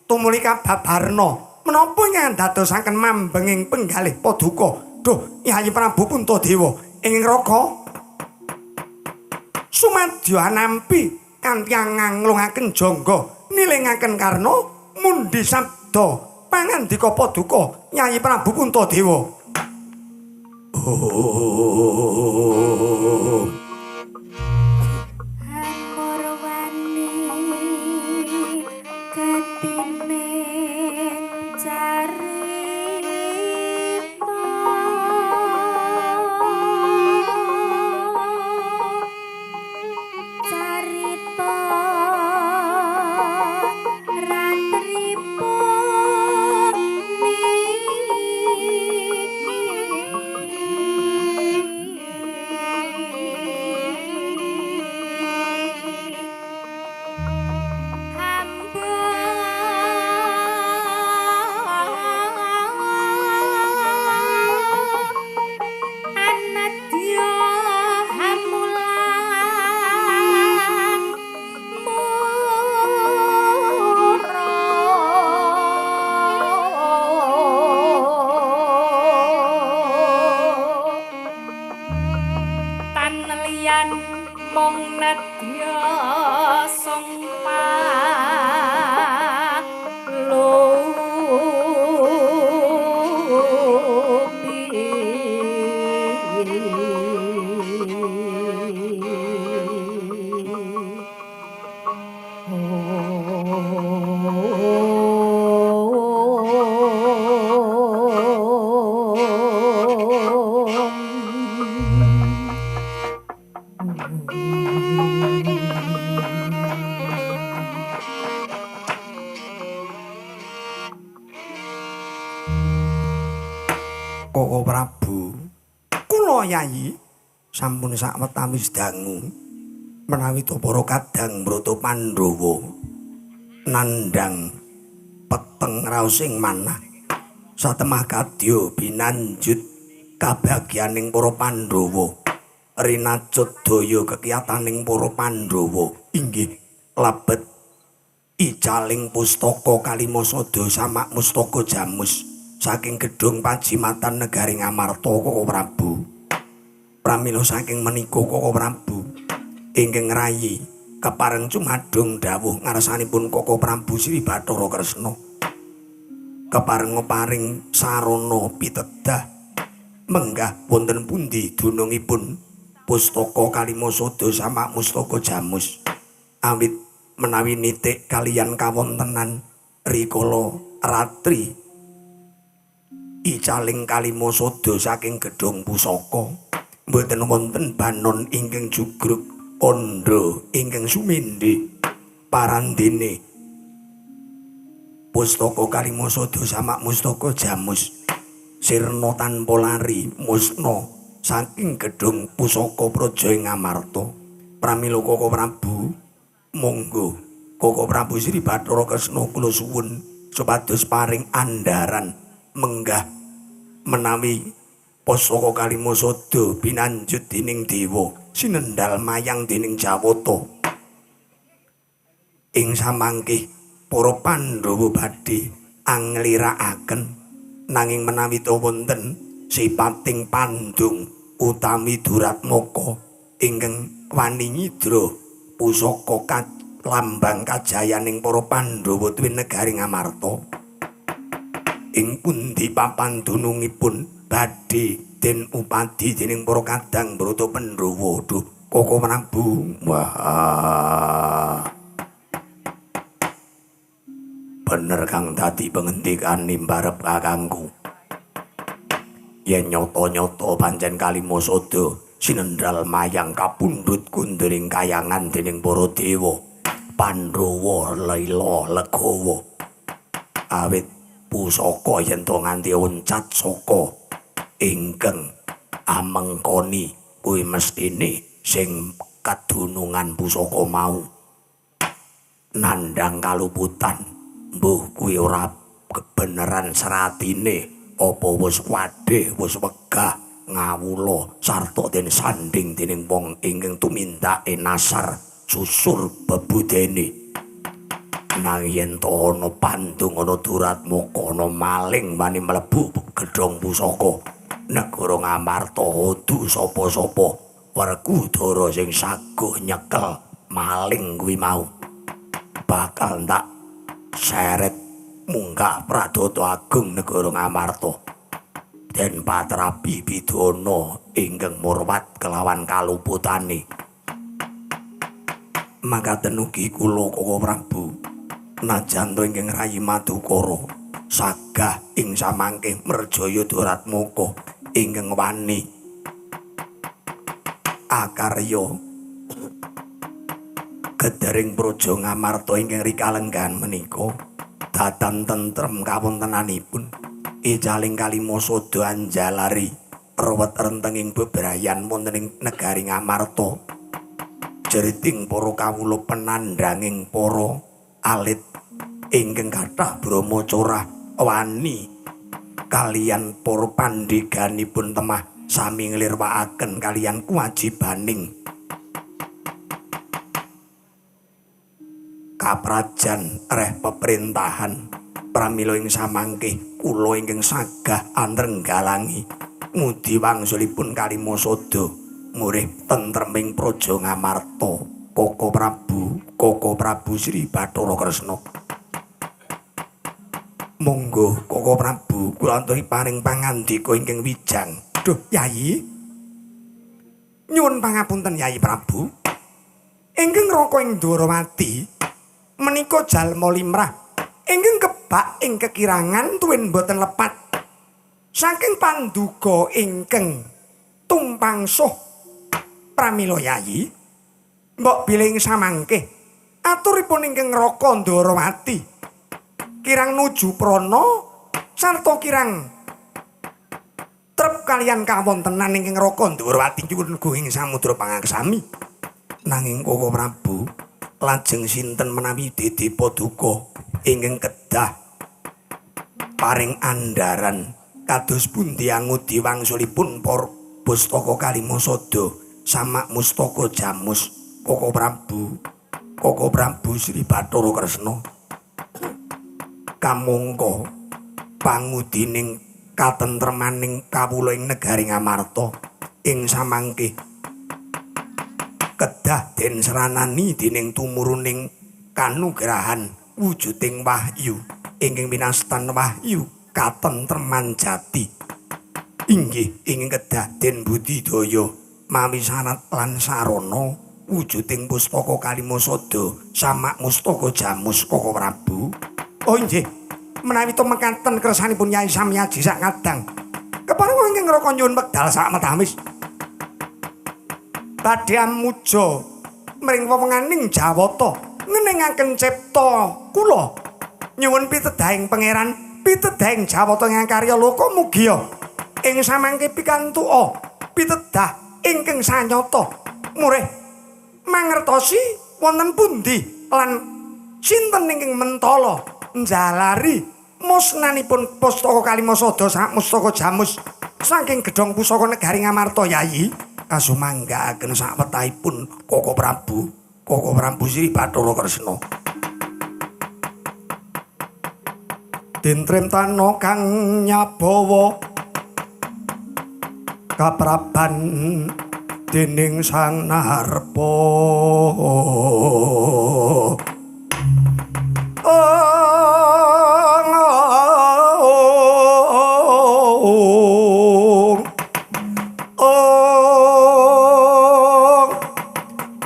Speaker 1: Tumuli kababarna menapa ingkang dadosaken mambenging penggalih paduka. Duh Yayi Prabu Puntadewa ing Raka sumadya anampi kanthi nganglungaken jangga nilingaken karna mundi sabda pangandika paduka Yayi Prabu Puntadewa.
Speaker 2: Oh.
Speaker 1: Koko Prabu, kula Yayi sampun sawetawis dangu menawi para kadang Brata Pandhawa nandhang peteng raosing manah satemah kadya binanjut kabagyaning para Pandhawa rinacut daya kekiyataning para Pandhawa inggih lebet icaling pustaka Kalimasada samak mustaka jamus saking gedhong pajimatan negari Ngamarta. Koko Prabu, pramila saking menika Koko Prabu ingkang rayi kepareng cumadung dawuh ngarsanipun Koko Prabu Sri Bathara Kresna kepareng paring sarana pitedah menggah wonten pundi dunungipun pustaka Kalimasada samak mustaka jamus awit menawi nitik kaliyan kawontenan rikala ratri icaling Kalimasada saking gedhong pusaka mboten wonten banon ingkang jugruk kandha ingkang sumindhi parandene pustaka Kalimasada samak mustaka jamus sirna tanpa lari musna saking gedhong pusaka praja ing Ngamarta. Pramila Koko Prabu, monggo Koko Prabu Sri Bathara Kresna kula suwun supados paring andharan menggah menawi pusaka Kalimasada binanjut dening dewa sinendal mayang dening Jawata. Ing samangke para Pandhawa badhe anglirakaken nanging menawi ta wonten sipating pandung utawi duratmaka ingkang wani nyidra pusaka lambang kajayaning para Pandhawa tuwin negari Ngamarta. Ing pundi papan dunungipun
Speaker 2: Badhe den upadi dening para kadang Brata Pandhawa. Duh, Koko Prabu. Wah. Bener kang dadi pengendikane mbarep kakangku. Yen nyata-nyata pancen Kalimasada sinendral mayang kapundhut kundring kayangan dening para dewa Pandhawa lila legawa. Awit pusaka yen to nganti oncat saka ingkang amengkoni kuwi mestine sing kadunungan pusaka mau nandhang kaluputan. Mbuh kuwi ora kebeneran seratine apa wis wadhe wis wegah ngawula sarta den sanding dening wong ingkang tumindake nasar susur bebudene. Nanging yen to ana pandung ana duratmaka ana maling wani mlebu gedhong pusaka negara Ngamarta kudu sapa-sapa Werkudara sing saguh nyekel maling kuwi mau bakal ndak seret munggah Pradata Agung negara Ngamarta. Den patrapi pidana ingkang murwat kelawan kaluputane. Makaten ugi kula Koko Prabu najan to ingkang rayi Madukara sagah ing samangke merjaya Duratmaka ingkang wani akarya gedering praja Ngamarta ingkang rikalenggahan menika datan tentrem kawontenanipun. Icaling Kalimasada anjalari ruwet rentenging bebrayan wonten ing negari Ngamarta. Jeriting para kawula penandhanging para alit ingkang kathah brama corah wani kaliyan para pandheganipun temah sami nglirwakaken kaliyan kewajibaning kaprajan reh peperintahan. Pramila ing samangke kula ingkang sagah antrenggalangi ngudi wangsulipun Kalimasada murih tentreming praja Ngamarta. Koko Prabu, Koko Prabu Sri Bathara Kresna. Monggo Koko Prabu kula anturi paring pangandika ingkang wijang. Duh, Yayi. Nyuwun pangapunten Yayi Prabu. Ingkang raka ing Dwarawati menika jalma limrah ingkang kebak ing kekirangan tuwin boten lepat saking panduga ingkang tumpangsuh. Pramila Yayi, mbok bilih ing samangke aturipun ingkang raka Ndwarawati kirang nuju prana sarta kirang trep kaliyan kawontenan ingkang raka Ndwarawati nyuwun ing samudra pangaksami. Nanging Koko Prabu, lajeng sinten menawi dede paduka ingkang kedah paring andharan kados pundi angudi wangsulipun para pustaka Kalimasada samak mustaka jamus. Koko Prabu, Koko Prabu Sri Bathara Kresna, kamangka pangudining katentremaning kawula ing negari Ngamarta ing samangke kedah den sranani dening tumuruning kanugrahan wujuding wahyu ingkang winastan wahyu katentreman jati. Inggih ingkang kedah den budidaya mawi syarat lan sarana wujuding pustaka Kalimasada samak mustaka jamus. Koko Prabu. Oh inggih, menawi to mekaten kersanipun Yai Samyaji sak kadang kepareng ingkang raka nyuwun wekdal sak metamis badhe amuja mring wewenganing Jawata ngeningaken cipta kula. Nyuwun pitedahing pangeran, pitedahing Jawata ingkang karya loka mugia ing samangke pikantuka pitedah ingkang sanyata murih mangertosi wonten pundi lan sinten ingkang mentala njalari musnanipun pustaka Kalimasada sak mustaka jamus saking gedhong pusaka negari Ngamarta. Yayi, kasumanggaaken sawetahipun Koko Prabu, Koko Prabu Sri Bathara Kresna. Dintremtana kang nyabawa kapraban dening Sang Narpa. Oh,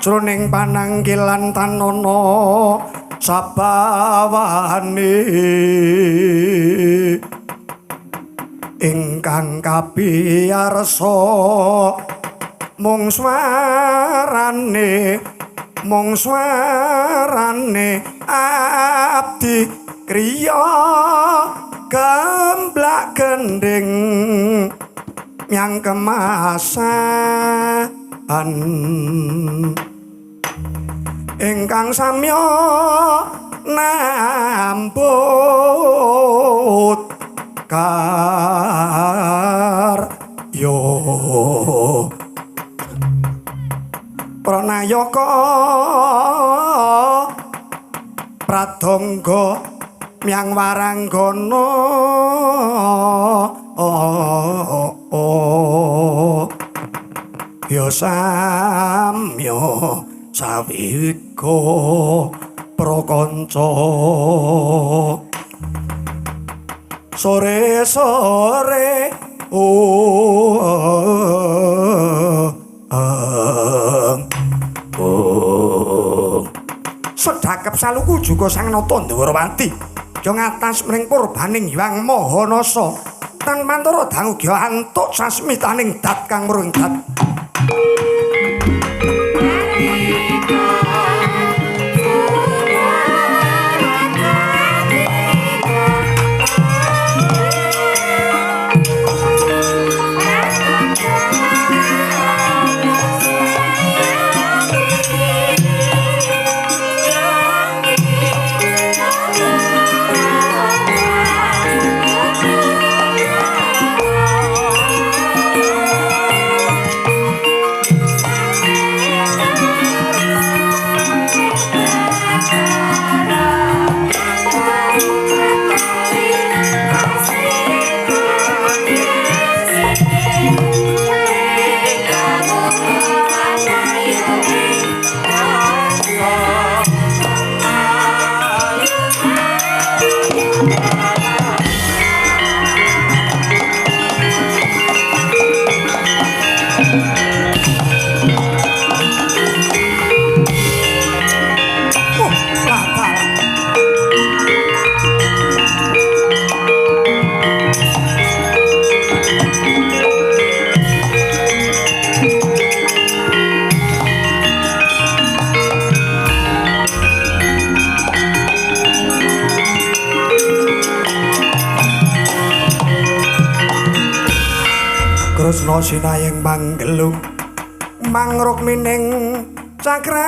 Speaker 1: Sajroning panangkilan tanana sabawane ingkang kapiyarsa mung swarane abdi kriya gemblak gendhing nyang kemasan ingkang samya nambut karya pranayaka pradangga myang waranggana ya samya sawika prakanca sore-sore Sedhakep saluku juga Sang Nata Ndhurawati ya ngatas mring purbaning Hyang Mahanasa tan pantara dangu gya antuk sasmitaning dat kang mrung dat. Kresna sinayeng manggelung mangrukmining cakranira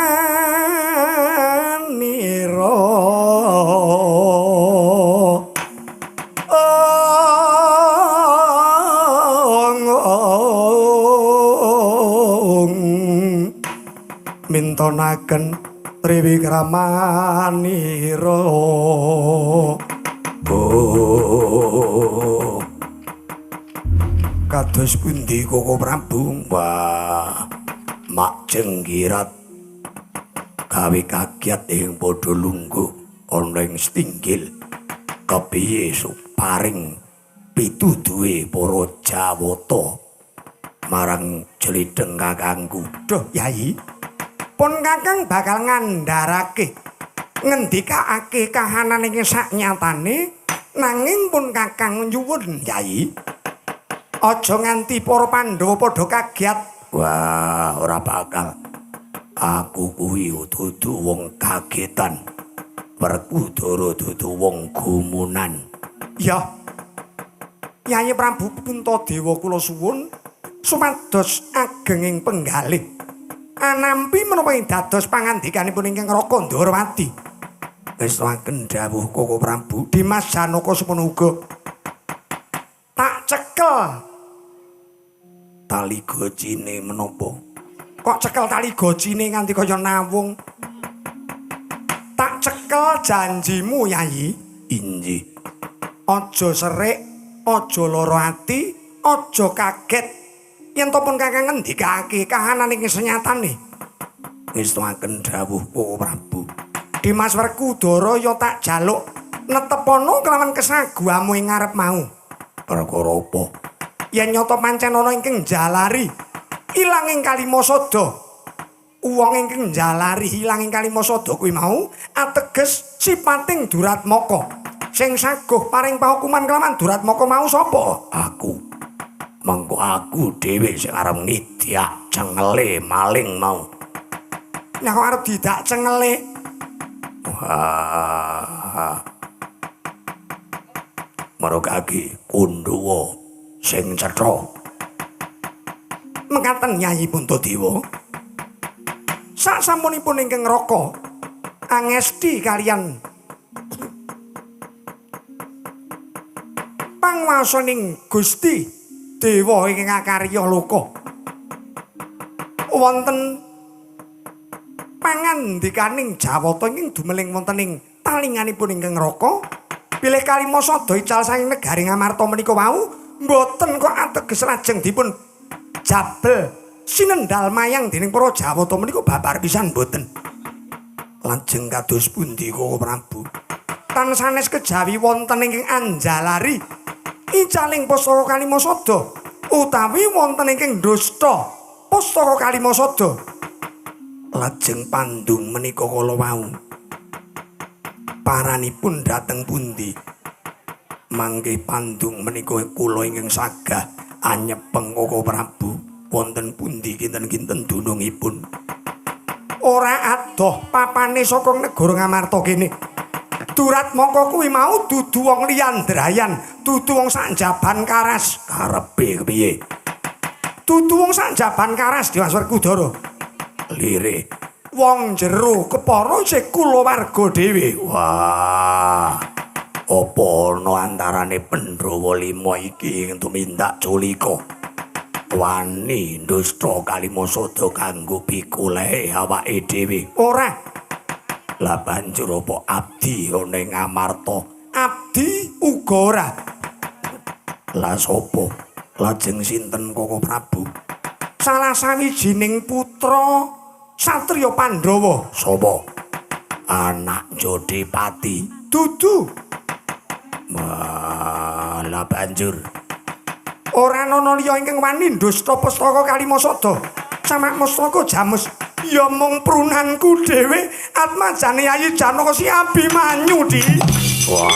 Speaker 1: mintonaken triwikramanira. Oh, kados pundi Koko Prabu? Wah, mak jenggirat gawe kagiat ing padha lungguh ana ing stinggil. Kepiye paring pituduhe para Jawata marang jlidheng kakangku? Duh, Yayi, pun kakang bakal ngandharake ngendikake kahanan ing saknyatane, nanging pun kakang nyuwun Yayi, aja nganti para Pandhawa padha kagiat. Wah, ora bakal. Aku kuwi dudu wong kagetan. Werkudara dudu wong gumunan. Ya. Yayi Prabu Puntadewa kula suwun supados agenging penggalih anampi menapa ing dados pangandikanipun ingkang Raka Ndorowati. Ngestoaken dawuh Koko Prabu. Dimas Janaka semono uga. Tak cekel tali gocine menapa? Kok cekel tali gocine nganti kaya nawung? Tak cekel janjimu, Yayi. Inggih. Aja serik, aja lara ati, aja kaget. Yen to pun kakang ngendikake kahanan ing senyatane. Ngestoaken dawuh Koko Prabu. Dimas Werkudara ya tak jaluk netepono kelawan kesaguhamu ing ngarep mau. Perkara apa? Yen nyata pancen ana ingkang jalari ilanging Kalimasada. Wong ingkang njalari hilanging Kalimasada kuwi mau ateges sipating Duratmaka. Sing saguh paring pahukuman kelawan Duratmaka mau sapa?
Speaker 2: Aku. Mengko aku dhewe sing arep ngidyak cengele maling mau.
Speaker 1: Lah kok arep didak cengele?
Speaker 2: Wah. Marogake Kundhuwa sing cetha.
Speaker 1: Mekaten Yayi Puntadewa. Sasampunipun ingkang Raka angesti kaliyan panguwasaning Gusti Dewa ingkang akarya loka. Wonten pangandikaning Jawata ingkang dumeling wonten ing talinganipun ingkang Raka, bilih Kalimasada ical saking negari Ngamarta menika wau mboten kok ateges lajeng dipun jabel sinendal mayang dening para Jawata menika babar pisan mboten.
Speaker 2: Lajeng kados pundi Koko Prabu?
Speaker 1: Tan sanes kejawi wonten ingkang anjalari icaling pusaka Kalimasada utawi wonten ingkang dusta pusaka Kalimasada.
Speaker 2: Lajeng pandung menika kala wau paranipun dhateng pundi? Mangke pandung menika kula ingkang sagah anyepeng Koko Prabu. Wonten pundi kinten-kinten dunungipun?
Speaker 1: Ora adoh papane saka negara Ngamarta kene. Duratmaka kuwi mau dudu wong liyan drayan, dudu wong sak jaban karas.
Speaker 2: Karepe kepiye?
Speaker 1: Dudu wong sak jaban karas Dimas Werkudara.
Speaker 2: Lire
Speaker 1: wong jero kepara isih kulawarga dhewe.
Speaker 2: Wah. Apa ana antarane Pandhawa 5 iki tumindak culika? Wani dusta Kalimasada kanggo pikulehe awake dhewe.
Speaker 1: Ora.
Speaker 2: Lah banjur apa abdi ana ing Ngamarta?
Speaker 1: Abdi uga ora.
Speaker 2: Lah sapa? Lajeng sinten Koko Prabu?
Speaker 1: Salah sawijining putra satriya Pandhawa.
Speaker 2: Sapa? Anak Jodipati.
Speaker 1: Dudu.
Speaker 2: Lah banjur
Speaker 1: ora ana liya ingkang wani dusta pustaka Kalimasada. Samak mustaka jamus ya mung prunanku dhewe atmajane Yayi Janaka si Abimanyu di.
Speaker 2: Wah.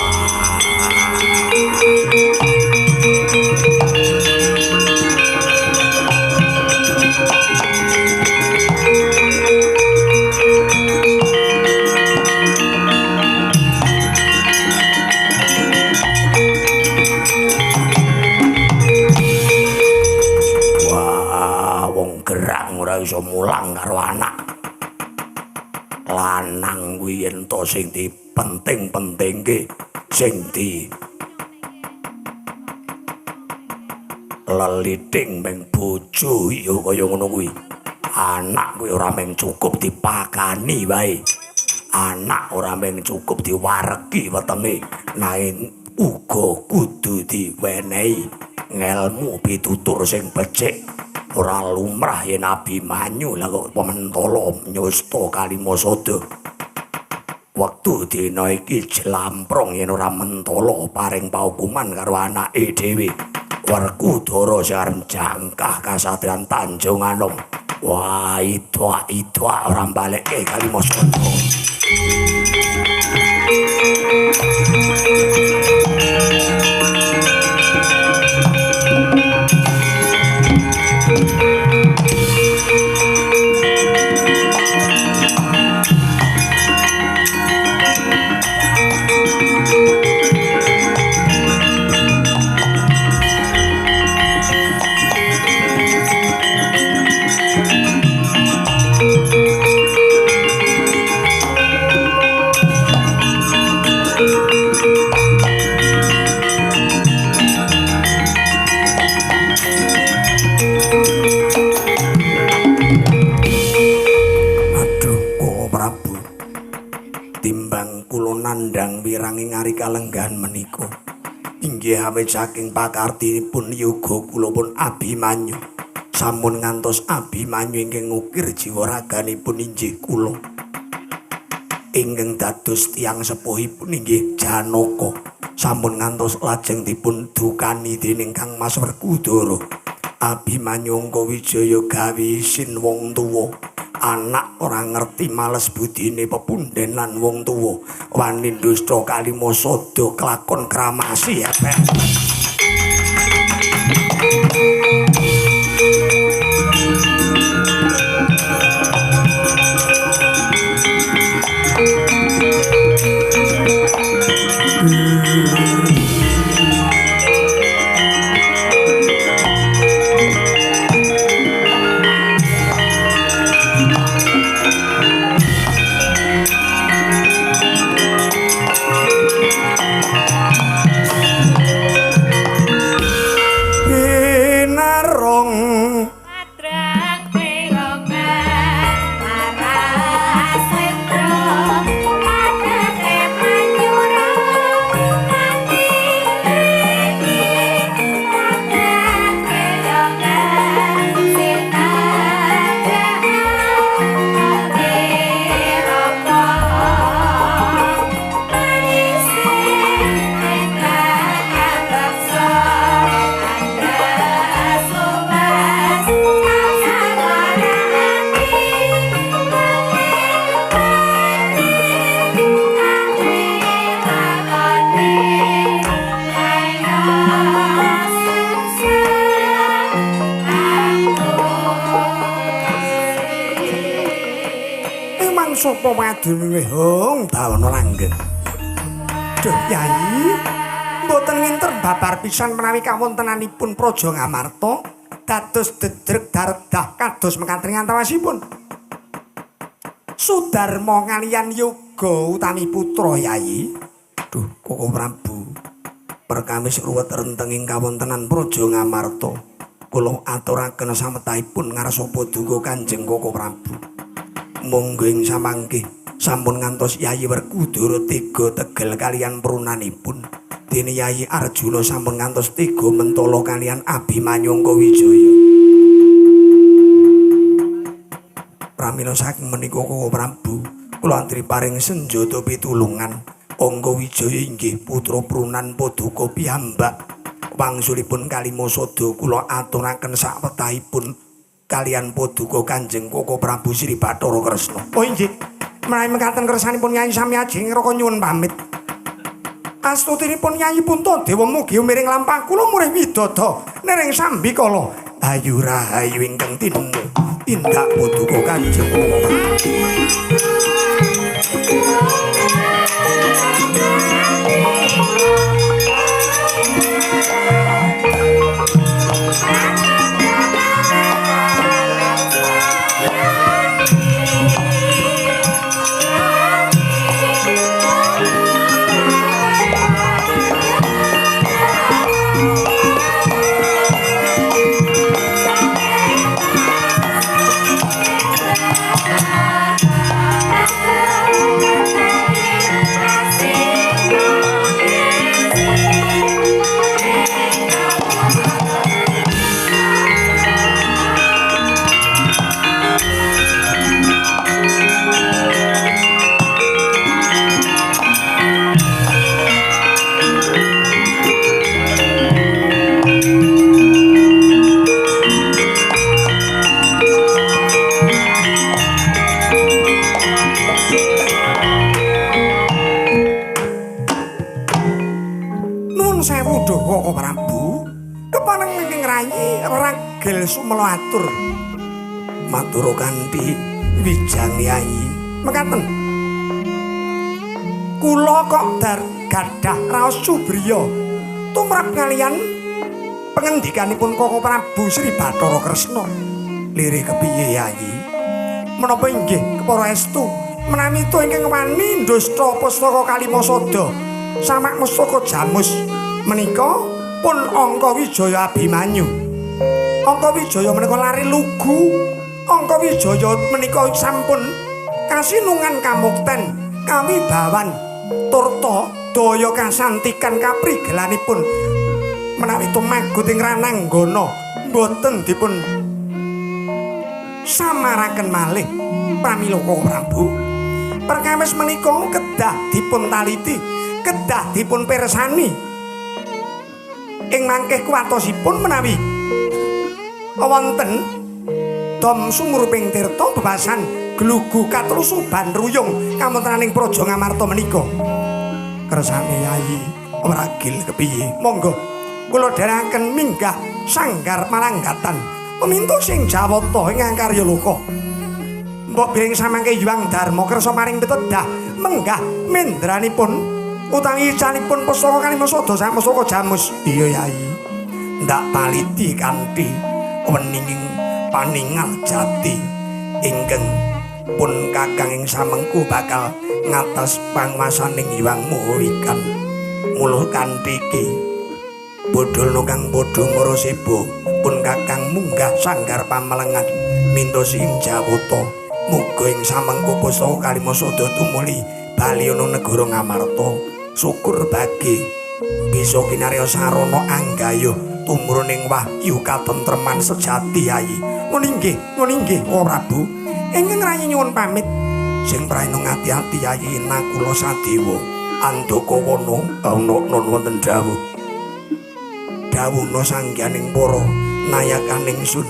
Speaker 2: Iso mulang karo anak lanang kuwi yen to sing dipenting-pentingke, sing di leliting meng bojo ya kaya ngono kuwi. Anak kuwi ora meng cukup dipakani wae, anak ora meng cukup diwaregi wetenge, nanging uga kudu diwenehi ngelmu pitutur sing becik. Ora lumrah yen Abimanyu lah kok pementala nyusta Kalimasada. Wektu dina iki jlamprong yen ora mentala paring paukuman karo anake dhewe. Werkudara sing arep jangkah kasatriyan Tanjung Anom. Wah, idwak-idwak ora balekke Kalimasada. Nandhang wiranging ari kalenggahan menika inggih awit saking pakartinipun yoga kula pun Abimanyu sampun ngantos Abimanyu ingkang ngukir jiwa raganipun inggih kula ingkang dados tiyang sepuhipun inggih Janaka sampun ngantos lajeng dipun dukani dening Kang Mas Werkudara. Abimanyu Angkawijaya gawe isin wong tuwa. Anak ora ngerti males budine pepunden lan wong tuwa. Wani dusta Kalimasada kelakon kramasi epek. Sapa wadune hong bawana langgeng. Duh Yai, mboten nginter babar pisan menawi kawontenanipun Praja Ngamarta dados dedreg dardah kados mekaten antawasipun. Sudarma kaliyan yoga utami putra Yai. Duh Koko Prabu, perkawis ruwet rentenging kawontenan Praja Ngamarta. Kula aturaken sametahipun ngarsa paduka Kanjeng Koko Prabu. Monggo ing samangke sampun ngantos Yayi Werkudara tega tegel kaliyan prunanipun. Dene Yayi Arjuna sampun ngantos tega mentala kaliyan Abimanyu Angkawijaya. Pramila saking menika Koko Prabu, kula antri paring senjata pitulungan. Angkawijaya inggih putra prunan paduka piyambak. Wangsulipun Kalimasada kula aturaken sakwetahipun kaliyan paduka Kanjeng Koko Prabu Sri Bathara Kresna. Oh inggih, menawi mekaten kersanipun Yai sami ajeng raka nyuwun pamit. Astutinipun Yai Puntadewa mugi umiring lampah kula murih widada nering sambikala. Ayu rahayu ingkang tinemu tindak paduka Kanjeng Koko Prabu. Sumela atur matur kanthi wijang Yai mekaten. Kula kok gadah raos subriya tumrap kaliyan pengendikanipun Koko Prabu Sri Bathara Kresna. Lirih kepiye Yai? Menapa inggih kepara estu menawi to ingkang wani ndasta pustaka Kalimasada samak mustaka Jamus menika pun Angkawijaya Abimanyu. Angkawijaya menika lari lugu. Angkawijaya menika sampun kasinungan kamukten kawibawan turta daya kasantikan kaprigelanipun menawi tumagut ing rananggana mboten dipun samaraken malih. Pramila Koko Prabu, perkawis menika kedah dipun taliti, kedah dipun pirsani. Ing mangkih kuwatosipun menawi wonten
Speaker 1: Dom sumuruping tirta bebasan glugu katlusuban ruyung kawontenaning Praja Ngamarta menika. Kersane Yayi Wragil kepiye? Monggo kula dherekaken minggah sanggar palanggatan meminta sing jawata ingkang karya loka. Mbok bilih samangke Hyang Darma kersa paring pitedah menggah mendranipun utawi icanipun pusaka Kalimasada sak pusaka jamus. Iya Yayi. Ndak taliti kanthi weninging paningal jati ingkang pun kakang ing samengku bakal ngatas panguwasaning Hyang Mahawikan. Mula kanthi iki bodholna kang padha ngraseba pun kakang munggah sanggar pamelengan minta sing jawata. Muga ing samengku pusaka Kalimasada tumuli bali ana negara Ngamarta. Syukur bagi bisa kinarya sarana anggayuh tumurun wahyu katentreman sejati Yayi. Ngono inggih, ngono inggih Prabu. Ingkang rayi nyuwun pamit. Sing praena ngati-ati Yayi Nakula Sadewa. Andaka wana ana wonten dawuh. Dawuhna sangganing para nayakaning sun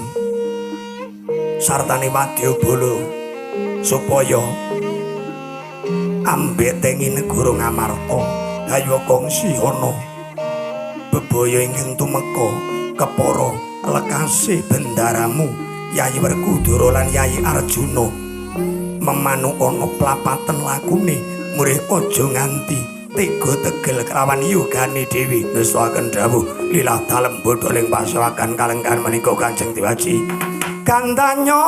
Speaker 1: sartane wadyabala supaya ambetengi negara Ngamarta. Dayo kongsi ana bebaya ingkang tumeka kepara lekase bendaramu Yayi Werkudara lan Yayi Arjuna. Memanuk ana plapaten lakune murih aja nganti tega tegel kelawan yogane dhewe. Nestakaken dawuh lilah dalem bodholing pasewakan kalengkan menika Kanjeng Dewaji. Gandanya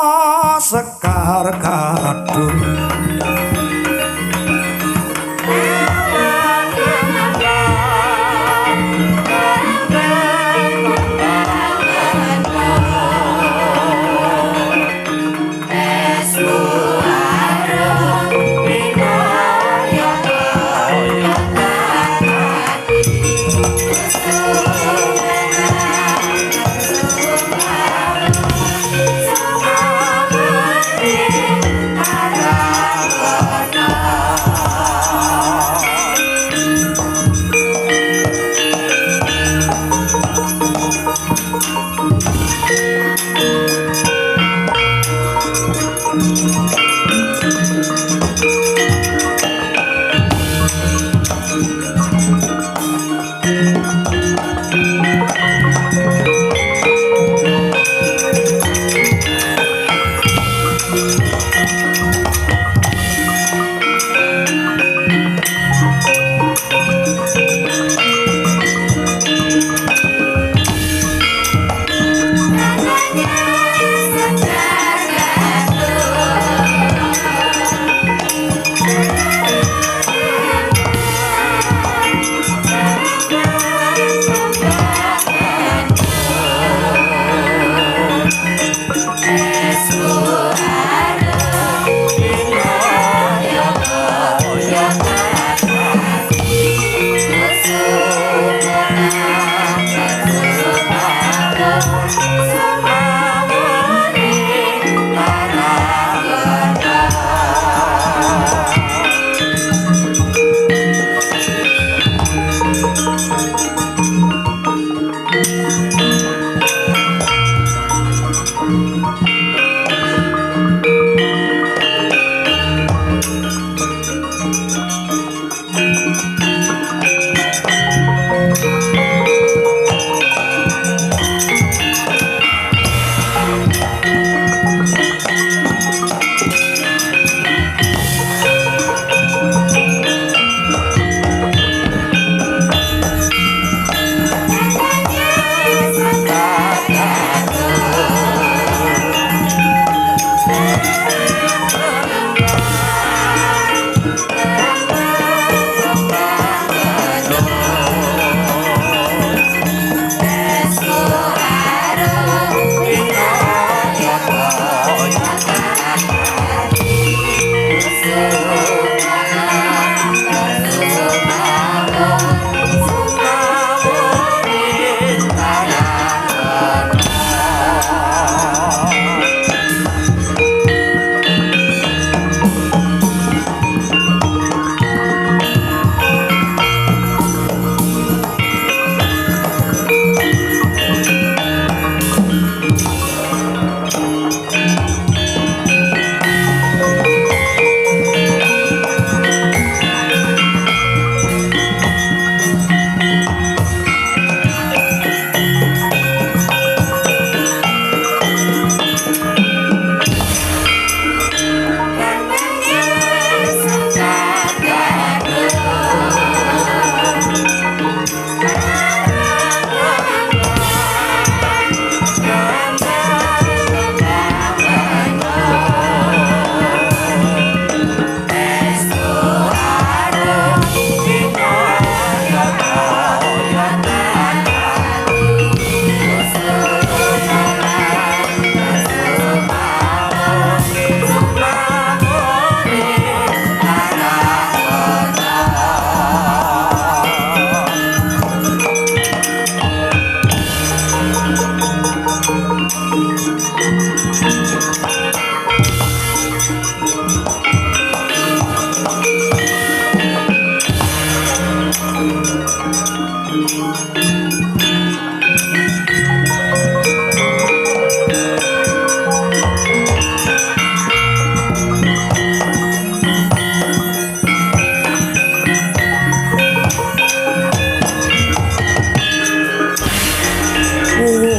Speaker 1: sekar kadung Kuwu.